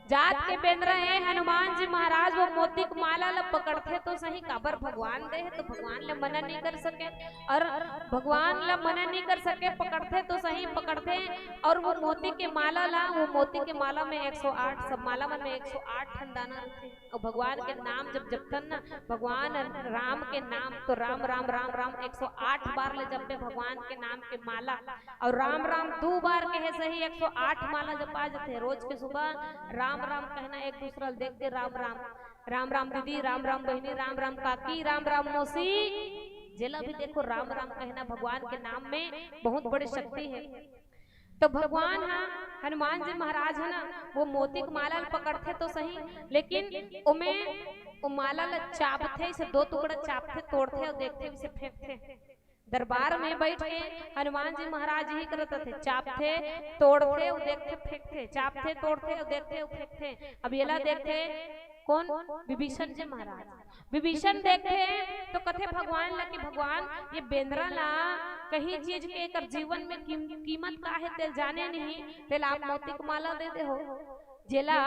जात के बेंदरा ए हनुमान जी महाराज। वो मोती के माला ला पकड़थे तो सही, काबर भगवान दे हे, तो भगवान ले मना नहीं कर सके। और भगवान ला मना नहीं कर सके, पकड़थे तो सही, पकड़थे। और वो मोती के माला ला, वो मोती के माला में एक सौ आठ, सब माला मन में एक सौ आठ ठन दाना रहिथे। और भगवान के नाम जब जपथन ना, भगवान राम के नाम तो राम राम राम राम एक सौ आठ बार ले जपबे भगवान के नाम के माला। और राम राम दू बार कहे सही, एक सौ आठ माला जपा जथे। रोज के सुबह राम राम कहना, एक दूसरा ल देख के राम राम, राम राम दीदी, राम राम बहिनी, राम राम काकी, राम राम मौसी, जेला भी देखो राम राम कहना भगवान के नाम में बहुत बड़ी शक्ति है। तो भगवान ह, हनुमान जी महाराज ह ना, वो मोती के माला ल पकड़थे तो सही, लेकिन ओमे, ओ माला ल चाबथे, इसे दो टुकड़ा चाबथे, तोड़थे और देखथे, इसे फेंकथे। दरबार में बैठ के हनुमान जी महाराज ही करत थे, चाबथे, तोड़थे, अउ देखथे, फेंकथे, चाबथे, तोड़थे, अउ देखथे, अउ फेंकथे। अब येला देखथे कौन? विभीषण जी महाराज। विभीषण देखथे तो कथे भगवान ला कि भगवान, ये बेंदरा ला कहीं चीज के एकर जीवन में कीम-, कीमत का है, तेल जाने नहीं, तेल आप मोती के माला दे दे हो। जेला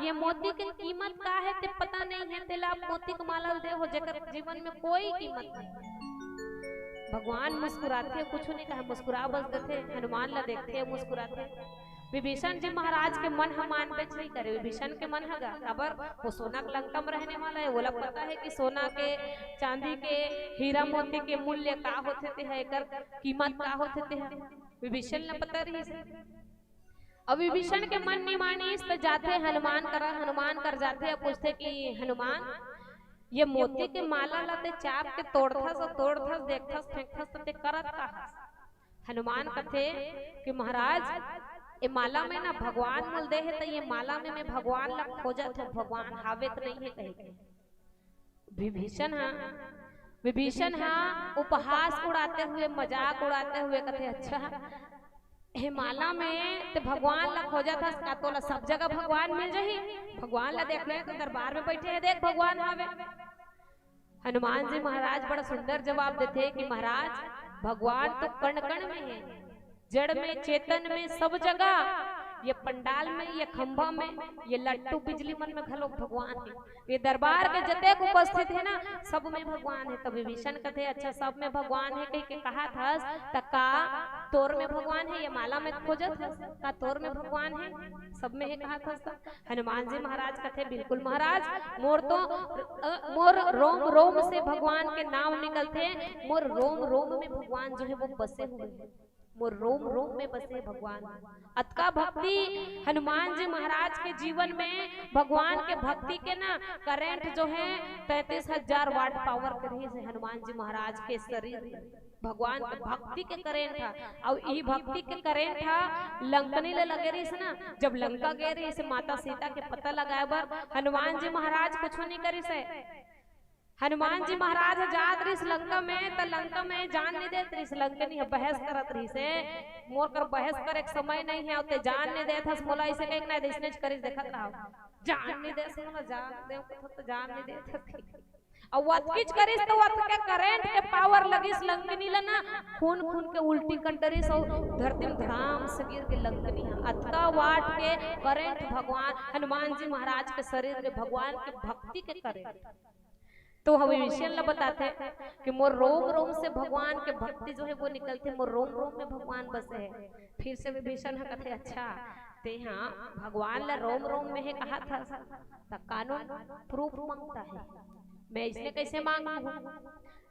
ये मोती के कीमत का है, ते पता नहीं है, तेला आप मोती के माला दे हो, जेकर जीवन में कोई कीमत नहीं। भगवान मुस्कुराथे, कुछ नहीं कहा, मुस्कुरा बस देथे, हनुमान ला देखथे, मुस्कुराथे। विभीषण जी महाराज के मन ह मानबेच नहीं करे। विभीषण के मन ह गा, काबर वो सोना के लंका में रहने वाला है, वोला पता है कि सोना के, चांदी के, हीरा मोती के मूल्य का होथे, ते है एकर कीमत का होथे, ते है विभीषण ला पता रहिस। अब विभीषण के मन नहीं मानिस, त जाथे हनुमान करा, हनुमान कर जाथे, अब पूछथे कि हनुमान, ये मोती के माला ला ते चाब के तोड़थस, तोड़थस, देखथस, फेंकथस, त ते करत का हस? हनुमान कथे कि महाराज, ये माला में ना भगवान मोल दे हे, त ये माला में मैं भगवान ला खोजत हूँ, भगवान हावे त नहीं है कहे के। विभीषण हा, विभीषण हा उपहास उड़ाते हुए, मजाक उड़ाते हुए कथे, अच्छा, हे माला में ते भगवान ला खोजत हस का? तोला सब जगह भगवान मिल जही। भगवान ला देखना है तो दरबार में बैठे हैं, देख भगवान हावे। हनुमान जी महाराज बड़ा सुंदर जवाब देथे कि महाराज, भगवान तो कण कण में है, जड़ में, चेतन में, सब जगह। ये पंडाल में, ये खंभा में, ये लट्टू बिजली मन में घलो भगवान है। ये दरबार के जतेक उपस्थित है ना, सब में भगवान है। तब विभीषण कथे, अच्छा, सब में भगवान है कहि के कहाथस, त का तोर में भगवान है? ये माला में खोजत हस, का तोर में भगवान है? सब में है कहाथस। त हनुमान जी महाराज कथे, बिल्कुल महाराज, मोर तो, अ, मोर रोम रोम से भगवान के नाम निकलथे, मोर रोम रोम में भगवान जो है वो बसे हुए हैं, मोर रोम रोम में बसे भगवान। अतका भक्ति हनुमान जी महाराज के जीवन में, भगवान के भक्ति के ना करंट जो है तैंतीस हजार वाट पावर के रहिस हे हनुमान जी महाराज के शरीर में। भगवान के भक्ति के करंट हा, अउ ई भक्ति के करंट हा लंकनी ले लगे रहिस ना। जब लंका गे रहिस माता सीता के पता लगाए बर, हनुमान जी महाराज कुछ नहीं करिस हे। हनुमान जी महाराज जात रहिस लंका में, त लंका में जान नहीं देत रहिस, लंकनी ह बहस करत रहिस हे, मोर कर बहस करे के समय नहीं है, ते जान नहीं देत हस मोला, ऐसे कहिके ना, ऐसने करिस, देखत रहा, जान नहीं देत मोला, जान दे, तो जान नहीं देत हस। अउ अतकिच करिस त अतके करंट के पावर लगिस लंकनी ल ना, खून खून के उल्टी कर डरिस अउ धरती में धड़ाम से गिर के लंकनी ह। अतका वाट के करंट भगवान हनुमान जी महाराज के शरीर में भगवान के भक्ति के करंट। तो हम विभीषण ल बताथे कि मोर रोम रोम से भगवान के भक्ति जो है वो निकलथे, मोर रोम रोम में भगवान बसे हे। फिर से विभीषण ह कथे, अच्छा, ते हा भगवान ल रोम रोम में हे कहाथस, त कानून प्रूफ मांगता है। मैं इसने कैसे मांग लूं?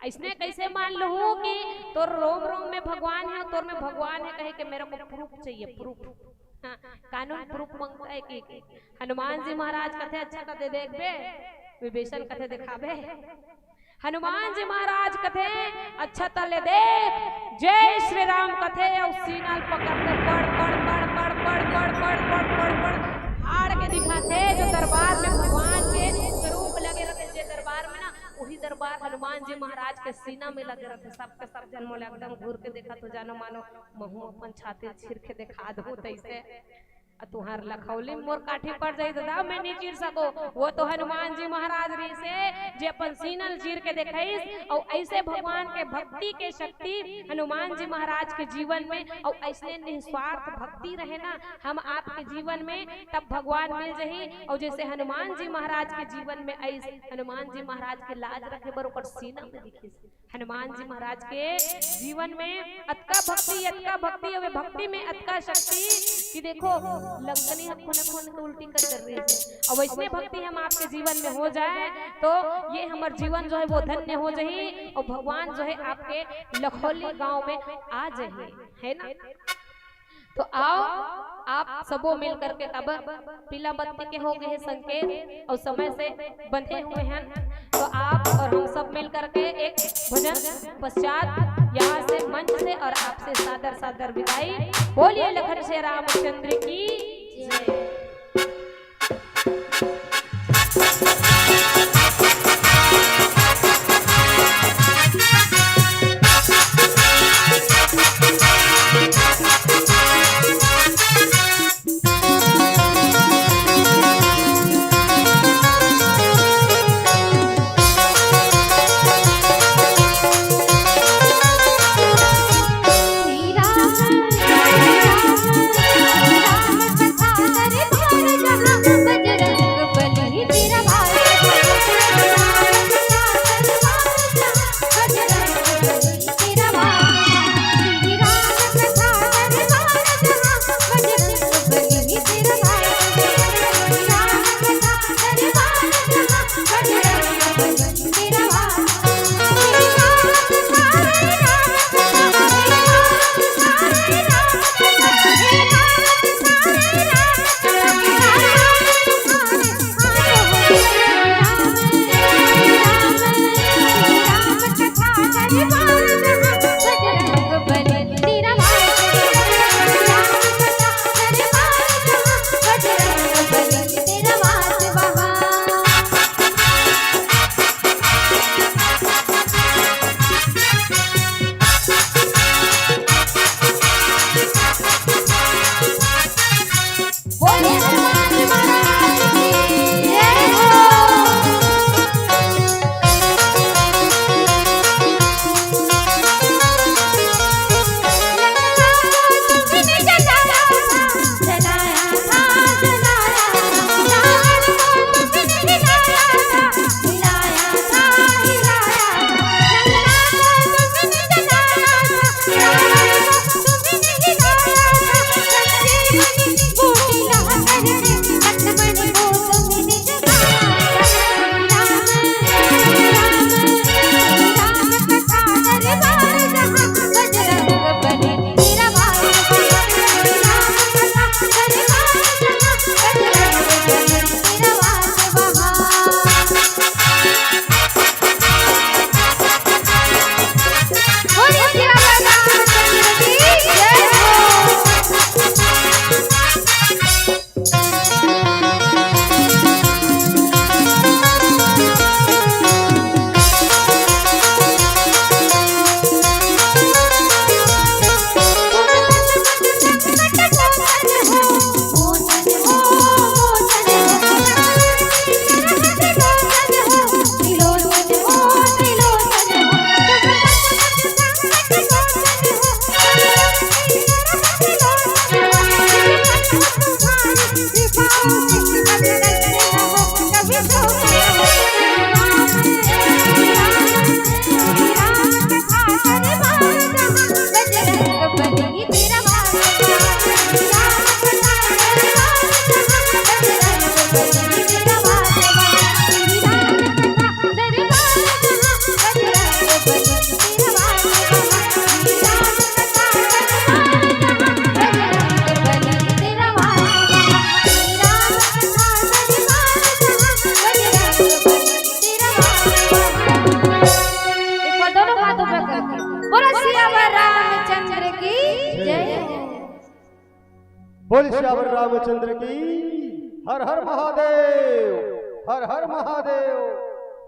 इसने कैसे मान लूं कि तोर रोम रोम में भगवान है, तोर में भगवान है कहे के मेरे को प्रूफ चाहिए, प्रूफ। हाँ, कानून प्रूफ मांगता है कि हनुमान जी महाराज कथे, "अच्छा कथे देखबे, विभीषण कथे देखाबे।" हनुमान जी महाराज कथे, "अच्छा तले देख।" जय श्री राम कथे, अउ सीना ल पकड़ के पड़, पड़, पड़, पड़, पड़, पड़, पड़, पड़, पड़, पड़, फाड़ के दिखाथे, जो दरबार में भगवान के स्वरूप लगे रहते, जे दरबार में ना, वही दरबार हनुमान जी महाराज के सीना में लगे रहते। सबके सब जन मोला एकदम घूर के देखत हो, जानो मानो महू अपन छाती चीर के देखा दूं तैसे। अ तुहार लखौली मोर काठी पड़ जाई दादा, मैं नहीं चीर सको। वो तो हनुमान जी महाराज रहिसे, जे अपन सीना ल चीर के देखइस, अउ ऐसे भगवान के भक्ति के शक्ति हनुमान जी महाराज के जीवन में, अउ ऐसने निस्वार्थ भक्ति रहे ना हम आपके जीवन में, तब भगवान मिल जही। अउ जैसे हनुमान जी महाराज के जीवन में आइस, हनुमान जी महाराज के लाज रखे बर ओकर सीना में दिखिस। हनुमान जी महाराज के जीवन में अतका भक्ति, अतका भक्ति, अउ भक्ति में अतका शक्ति कि देखो, लंकनी ह खूने खून के उल्टी कर कर रही है। अउ वैसने भक्ति हम आपके जीवन में हो जाए, तो ये हमर जीवन जो है वो धन्य हो जाही, अउ भगवान जो है आपके लखौली गांव में आ जाही, है ना? तो आओ, आप सबो मिल करके, काबर पीला बत्ती के हो गए हे संकेत अउ समय से बंधे हुए हैं, तो आप और हम सब मिल करके एक भजन पश्चात यहाँ से मंच से और आपसे सादर सादर विदाई। बोलिए लखन से रामचंद्र की जय। बोल सियावर रामचंद्र की। हर हर महादेव, हर हर महादेव।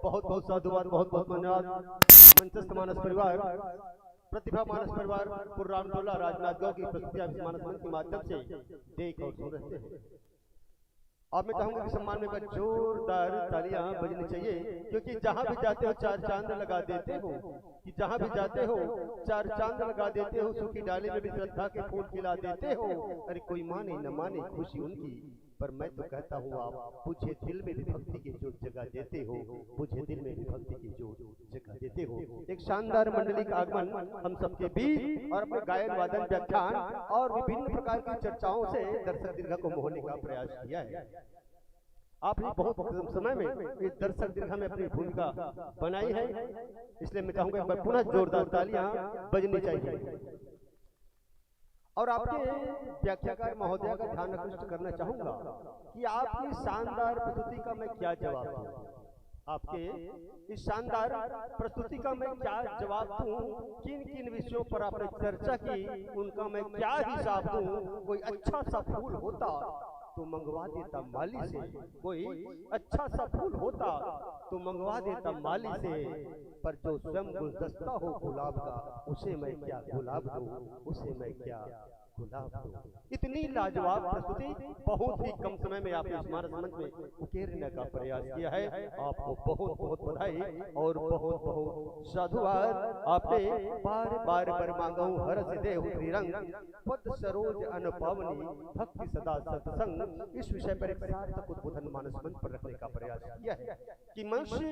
बहुत बहुत साधुवाद, बहुत बहुत धन्यवाद। मंचस्थ मानस परिवार, प्रतिभा मानस परिवार, पुर्राम टोला, राजनांदगांव की प्रस्तुति आप इस मानस मंच के माध्यम से देख और सुन रहे हैं। अब मैं चाहूंगा कि सम्मान में एक बार जोरदार तालियां बजनी चाहिए, क्योंकि जहां भी जाते हो चार चांद लगा देते हो, कि जहां भी जाते हो चार चांद लगा देते हो, सूखी डाली में भी श्रद्धा के फूल खिला देते हो। अरे कोई माने न माने खुशी उनकी, पर मैं तो कहता हूँ आप बुझे दिल में भी भक्ति की जोत जगा देते हो, बुझे दिल में भी भक्ति की जोत जगा देते हो। एक शानदार मंडली का आगमन हम सबके बीच और अपने गायन वादन व्याख्यान और विभिन्न प्रकार की चर्चाओं से दर्शक दीर्घा को मोहने का प्रयास किया है। आपने बहुत कम समय में इस दर्शक दीर्घा में अपनी भूमिका बनाई है, इसलिए मैं चाहूंगा एक बार पुनः जोरदार तालियां बजनी चाहिए। और आपके व्याख्याकार महोदय का ध्यान आकृष्ट करना चाहूंगा कि आपकी शानदार प्रस्तुति का मैं क्या जवाब दूं, आपके इस शानदार प्रस्तुति का मैं क्या जवाब दूं, किन किन विषयों पर आपने चर्चा की, उनका मैं क्या हिसाब दूं। कोई अच्छा सा फूल होता तो मंगवा देता माली से, कोई अच्छा सा फूल होता तो मंगवा देता माली से, पर जो स्वयं गुलदस्ता हो गुलाब का, उसे मैं क्या गुलाब दूं, उसे मैं क्या गुलाब दूं। इतनी लाजवाब प्रस्तुति बहुत ही कम समय में आपने इस मानस मंच में उकेरने का प्रयास किया है। आपको बहुत बहुत बधाई और बहुत बहुत साधुवाद। आपने बार बार बर मांगहु हरषि देहु श्रीरंग, पद सरोज अन पावनी भक्ति सदा सत्संग, इस विषय पर एक सार्थक उद्बोधन मानस मंच पर रखने का प्रयास किया है कि मनुष्य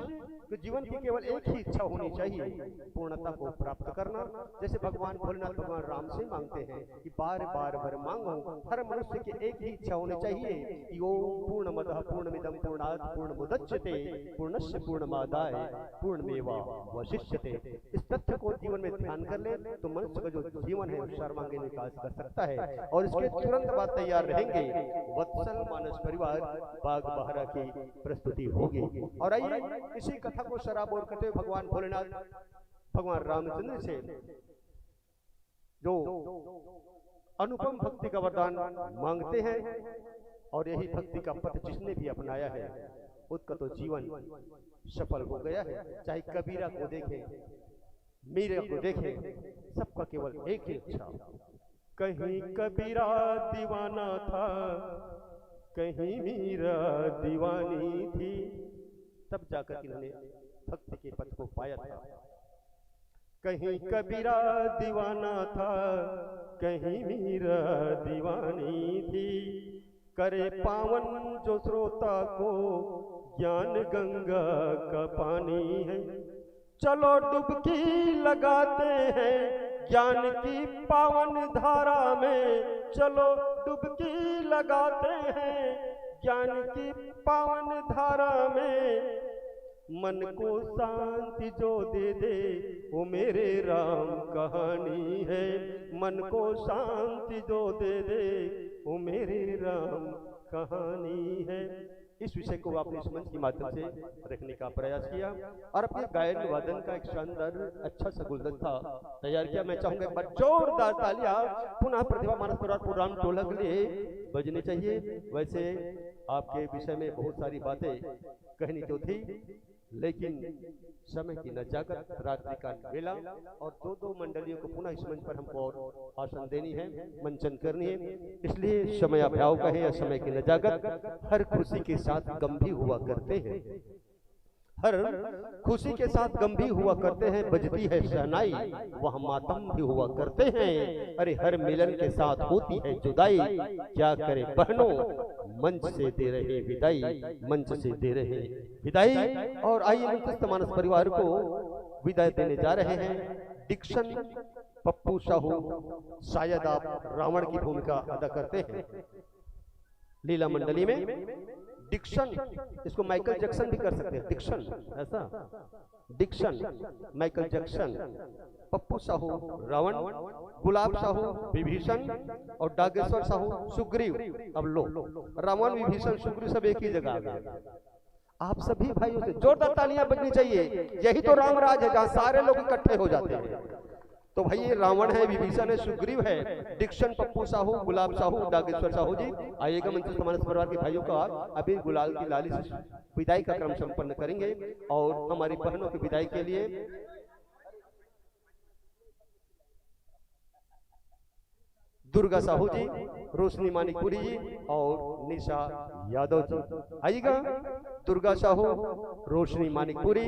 के जीवन की केवल एक ही इच्छा होनी चाहिए, पूर्णता को प्राप्त करना। जैसे भगवान भोलेनाथ भगवान राम से मांगते हैं कि बार बार वर मांगो, हर मनुष्य की एक ही इच्छा होनी चाहिए कि ओम पूर्णमदः पूर्णमिदं पूर्णात् पूर्णमुदच्यते, पूर्णस्य पूर्णमादाय पूर्णमेवावशिष्यते। इस तथ्य को जीवन में ध्यान कर ले तो मनुष्य का जो जीवन है वो सर्वांगीण विकास कर सकता है। और इसके तुरंत बाद तैयार रहेंगे वत्सल मानस परिवार बाग बहरा की प्रस्तुति होगी। और आइए इसी कथा को सराबोर करते हुए भगवान भोलेनाथ भगवान रामचंद्र से जो अनुपम भक्ति का वरदान मांगते हैं, और यही भक्ति का पथ जिसने भी अपनाया है उसका तो जीवन सफल हो गया है। चाहे कबीरा को देखें, मीरा को देखें, सबका केवल एक ही इच्छा, कहीं कबीरा दीवाना था, कहीं मीरा दीवानी थी। तब जाकर इन्होंने भक्ति के पथ को पाया था। कहीं कबीरा दीवाना था, कहीं मीरा दीवानी थी। करे पावन जो श्रोता को ज्ञान गंगा का पानी है। चलो डुबकी लगाते हैं ज्ञान की पावन धारा में, चलो डुबकी लगाते हैं ज्ञान की पावन धारा में। मन को शांति जो दे दे वो मेरे राम कहानी है, मन को शांति जो दे दे वो मेरे राम कहानी है। इस विषय को आपने इस मंच के माध्यम से रखने का प्रयास किया और अपने गायन वादन का एक शानदार अच्छा सा गुलदस्ता तैयार किया। मैं चाहूंगा एक बार जोरदार तालियां पुनः प्रतिभा मानस परिवार प्रोग्राम टोला के लिए बजनी चाहिए। वैसे आपके विषय में बहुत सारी बातें कहनी तो थी, लेकिन समय की नजाकत, रात्रि का बेला और दो दो मंडलियों को पुनः इस मंच पर हमको और आसन देनी है, मंचन करनी है, इसलिए समय अभाव का है या समय की नजाकत, हर खुशी के साथ गम भी हुआ करते हैं, हर खुशी के साथ गम भी हुआ करते हैं। बजती है शहनाई, वह मातम भी हुआ करते हैं। अरे हर मिलन के साथ होती है जुदाई, क्या करे बहनों, मंच से दे रहे विदाई, मंच से दे रहे विदाई। और आइए मंचस्थ मानस परिवार को विदाई देने जा रहे हैं डिक्शन पप्पू साहू, शायद आप रावण की भूमिका अदा करते हैं लीला मंडली में। डिक्शन, इसको माइकल जैक्सन भी कर सकते हैं, डिक्शन, ऐसा diction, Michael Jackson, Pappu Sahu Ravan, Gulab Sahu Vibhishan और डागेश्वर साहू सुग्रीव। अब लो, रावण विभीषण सुग्रीव सब एक ही जगह आ गए। आप सभी भाइयों से जोरदार तालियां बजनी चाहिए। यही तो रामराज है जहां सारे लोग इकट्ठे हो जाते हैं। तो भाई, ये रावण है, विभीषण है, सुग्रीव है, डिक्शन पप्पू साहू, गुलाब साहू, डागेश्वर साहू जी, आइएगा मंच से। हमारे परिवार के भाइयों का आप अभी गुलाल की लाली से विदाई का क्रम संपन्न करेंगे और हमारी बहनों की विदाई के लिए दुर्गा साहू जी, रोशनी मानिकपुरी जी और निशा यादव जी। आइएगा, दुर्गा साहू, रोशनी मानिकपुरी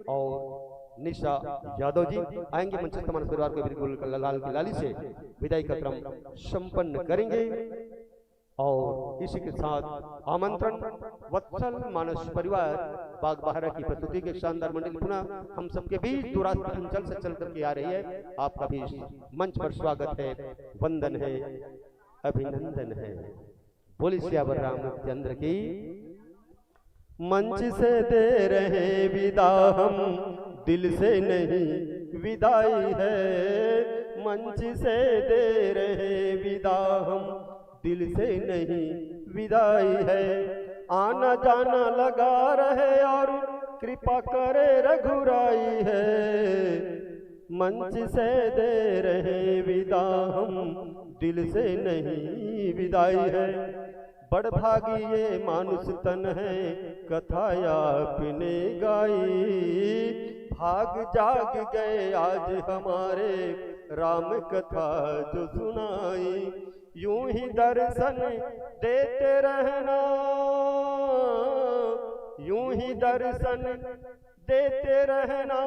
और निशा यादव जी आएंगे मंच से। हमारे परिवार को बिल्कुल लाल की लाली से विदाई का क्रम संपन्न करेंगे। और इसी के साथ आमंत्रण, वत्सल मानस परिवार बागबाहरा की प्रस्तुति के शानदार मंडली पुनः हम सबके बीच दूरास्थ अंचल से चल करके आ रही है। आपका भी मंच पर स्वागत है, वंदन है, अभिनंदन है। बोलिए सियावर रामचंद्र की। मंच से दे रहे विदा हम, दिल से नहीं विदाई है। मंच से दे रहे विदा हम, दिल से नहीं विदाई है। आना जाना लगा रहे और कृपा करे रघुराई है। मंच से दे रहे विदा हम, दिल से नहीं विदाई है। बड़ भागी ये मानुष तन है, कथा आपने गाई। भाग जाग गए आज हमारे, राम कथा जो सुनाई। यूं ही दर्शन देते रहना, यूं ही दर्शन देते रहना,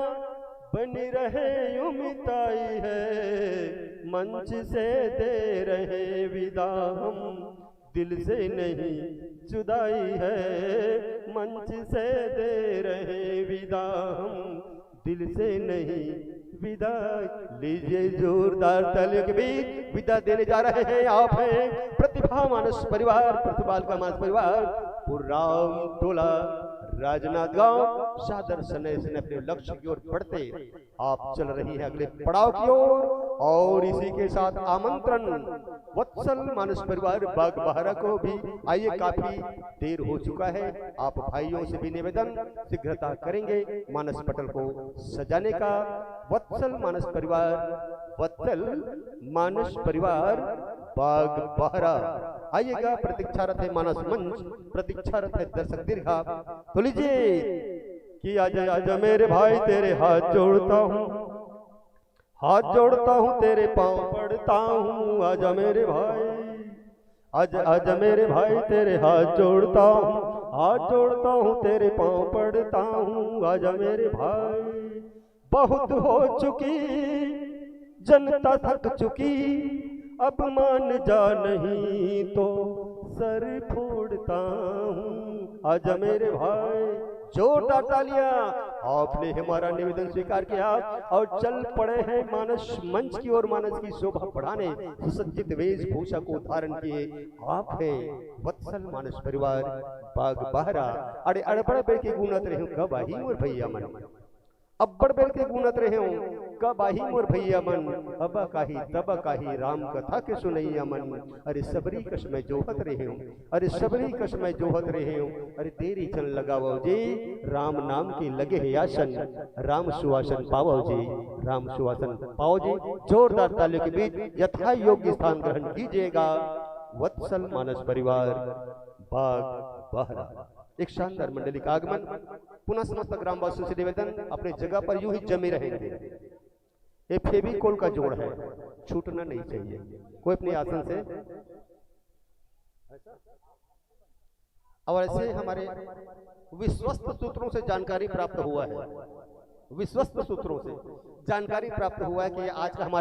बनी रहे यूं मिताई है। मंच से दे रहे विदा हम, दिल से नहीं जुदाई है। मंच से दे रहे विदा हम, दिल से नहीं विदा। लीजिए जोरदार तालियों के बीच विदा देने जा रहे हैं, आप हैं प्रतिभा मानस परिवार, प्रतिभा अलका मानस परिवार, पुराम टोला, राजनांदगांव। सादर स्नेह से अपने लक्ष्य की ओर बढ़ते आप चल रही हैं अगले पड़ाव की ओर। और इसी के साथ आमंत्रण, वत्सल मानस परिवार बागबाहरा को भी, आइए, काफी देर हो चुका है। आप भाइयों से भी निवेदन, शीघ्रता करेंगे मानस पटल को सजाने का। वत्सल मानस परिवार, वत्सल मानस परिवार बागबाहरा, आइएगा, प्रतीक्षारत है मानस मंच, प्रतीक्षारत है दर्शक दीर्घा। तो लीजिए कि आजा आजा मेरे भाई, तेरे हाथ जोड़ता हूँ, हाथ जोड़ता हूँ, तेरे पाँव पड़ता हूँ, आजा मेरे भाई। आजा आजा मेरे भाई, तेरे हाथ जोड़ता हूँ, हाथ जोड़ता हूँ, तेरे पाँव पड़ता हूँ, आजा मेरे भाई। बहुत हो चुकी जनता, थक चुकी, अब मान जा, नहीं तो सर फोड़ता हूँ, आजा मेरे भाई। जोरदार तालियां। आपने हमारा निवेदन स्वीकार किया और चल पड़े हैं मानस मंच की ओर, मानस की शोभा बढ़ाने, सुसज्जित वेशभूषा को धारण किए आप हैं वत्सल मानस परिवार बागबाहरा। अरे अड़बड़ बेर के गुनत रहे हो, कब आही मोर भैया मन, अब्बड़ बेर के गुनत रहे हो, कब आही मोर भैया मन, अब काही तब काही राम कथा के सुनैया मन। अरे सबरी कस मैं जोहत रहे हो, अरे सबरी कस मैं जोहत रहे हो, अरे देरी झन लगावो जी, राम नाम के लगे है आसन, राम सुवासन पावो जी, राम सुवासन पावो जी। जोरदार तालियों के बीच यथा योग्य स्थान ग्रहण कीजिएगा वत्सल मानस परिवार बागबाहरा। एक शानदार मंडली का आगमन। पुनः समस्त ग्रामवासियों से निवेदन, अपने जगह पर यूं ही जमे रहेंगे। ये फेविकोल का जोड़ है, छूटना नहीं चाहिए। कोई अपने आसन से। और ऐसे हमारे विश्वस्त सूत्रों से जानकारी प्राप्त हुआ है, विश्वस्त सूत्रों से जानकारी प्राप्त हुआ है कि आज का हमारा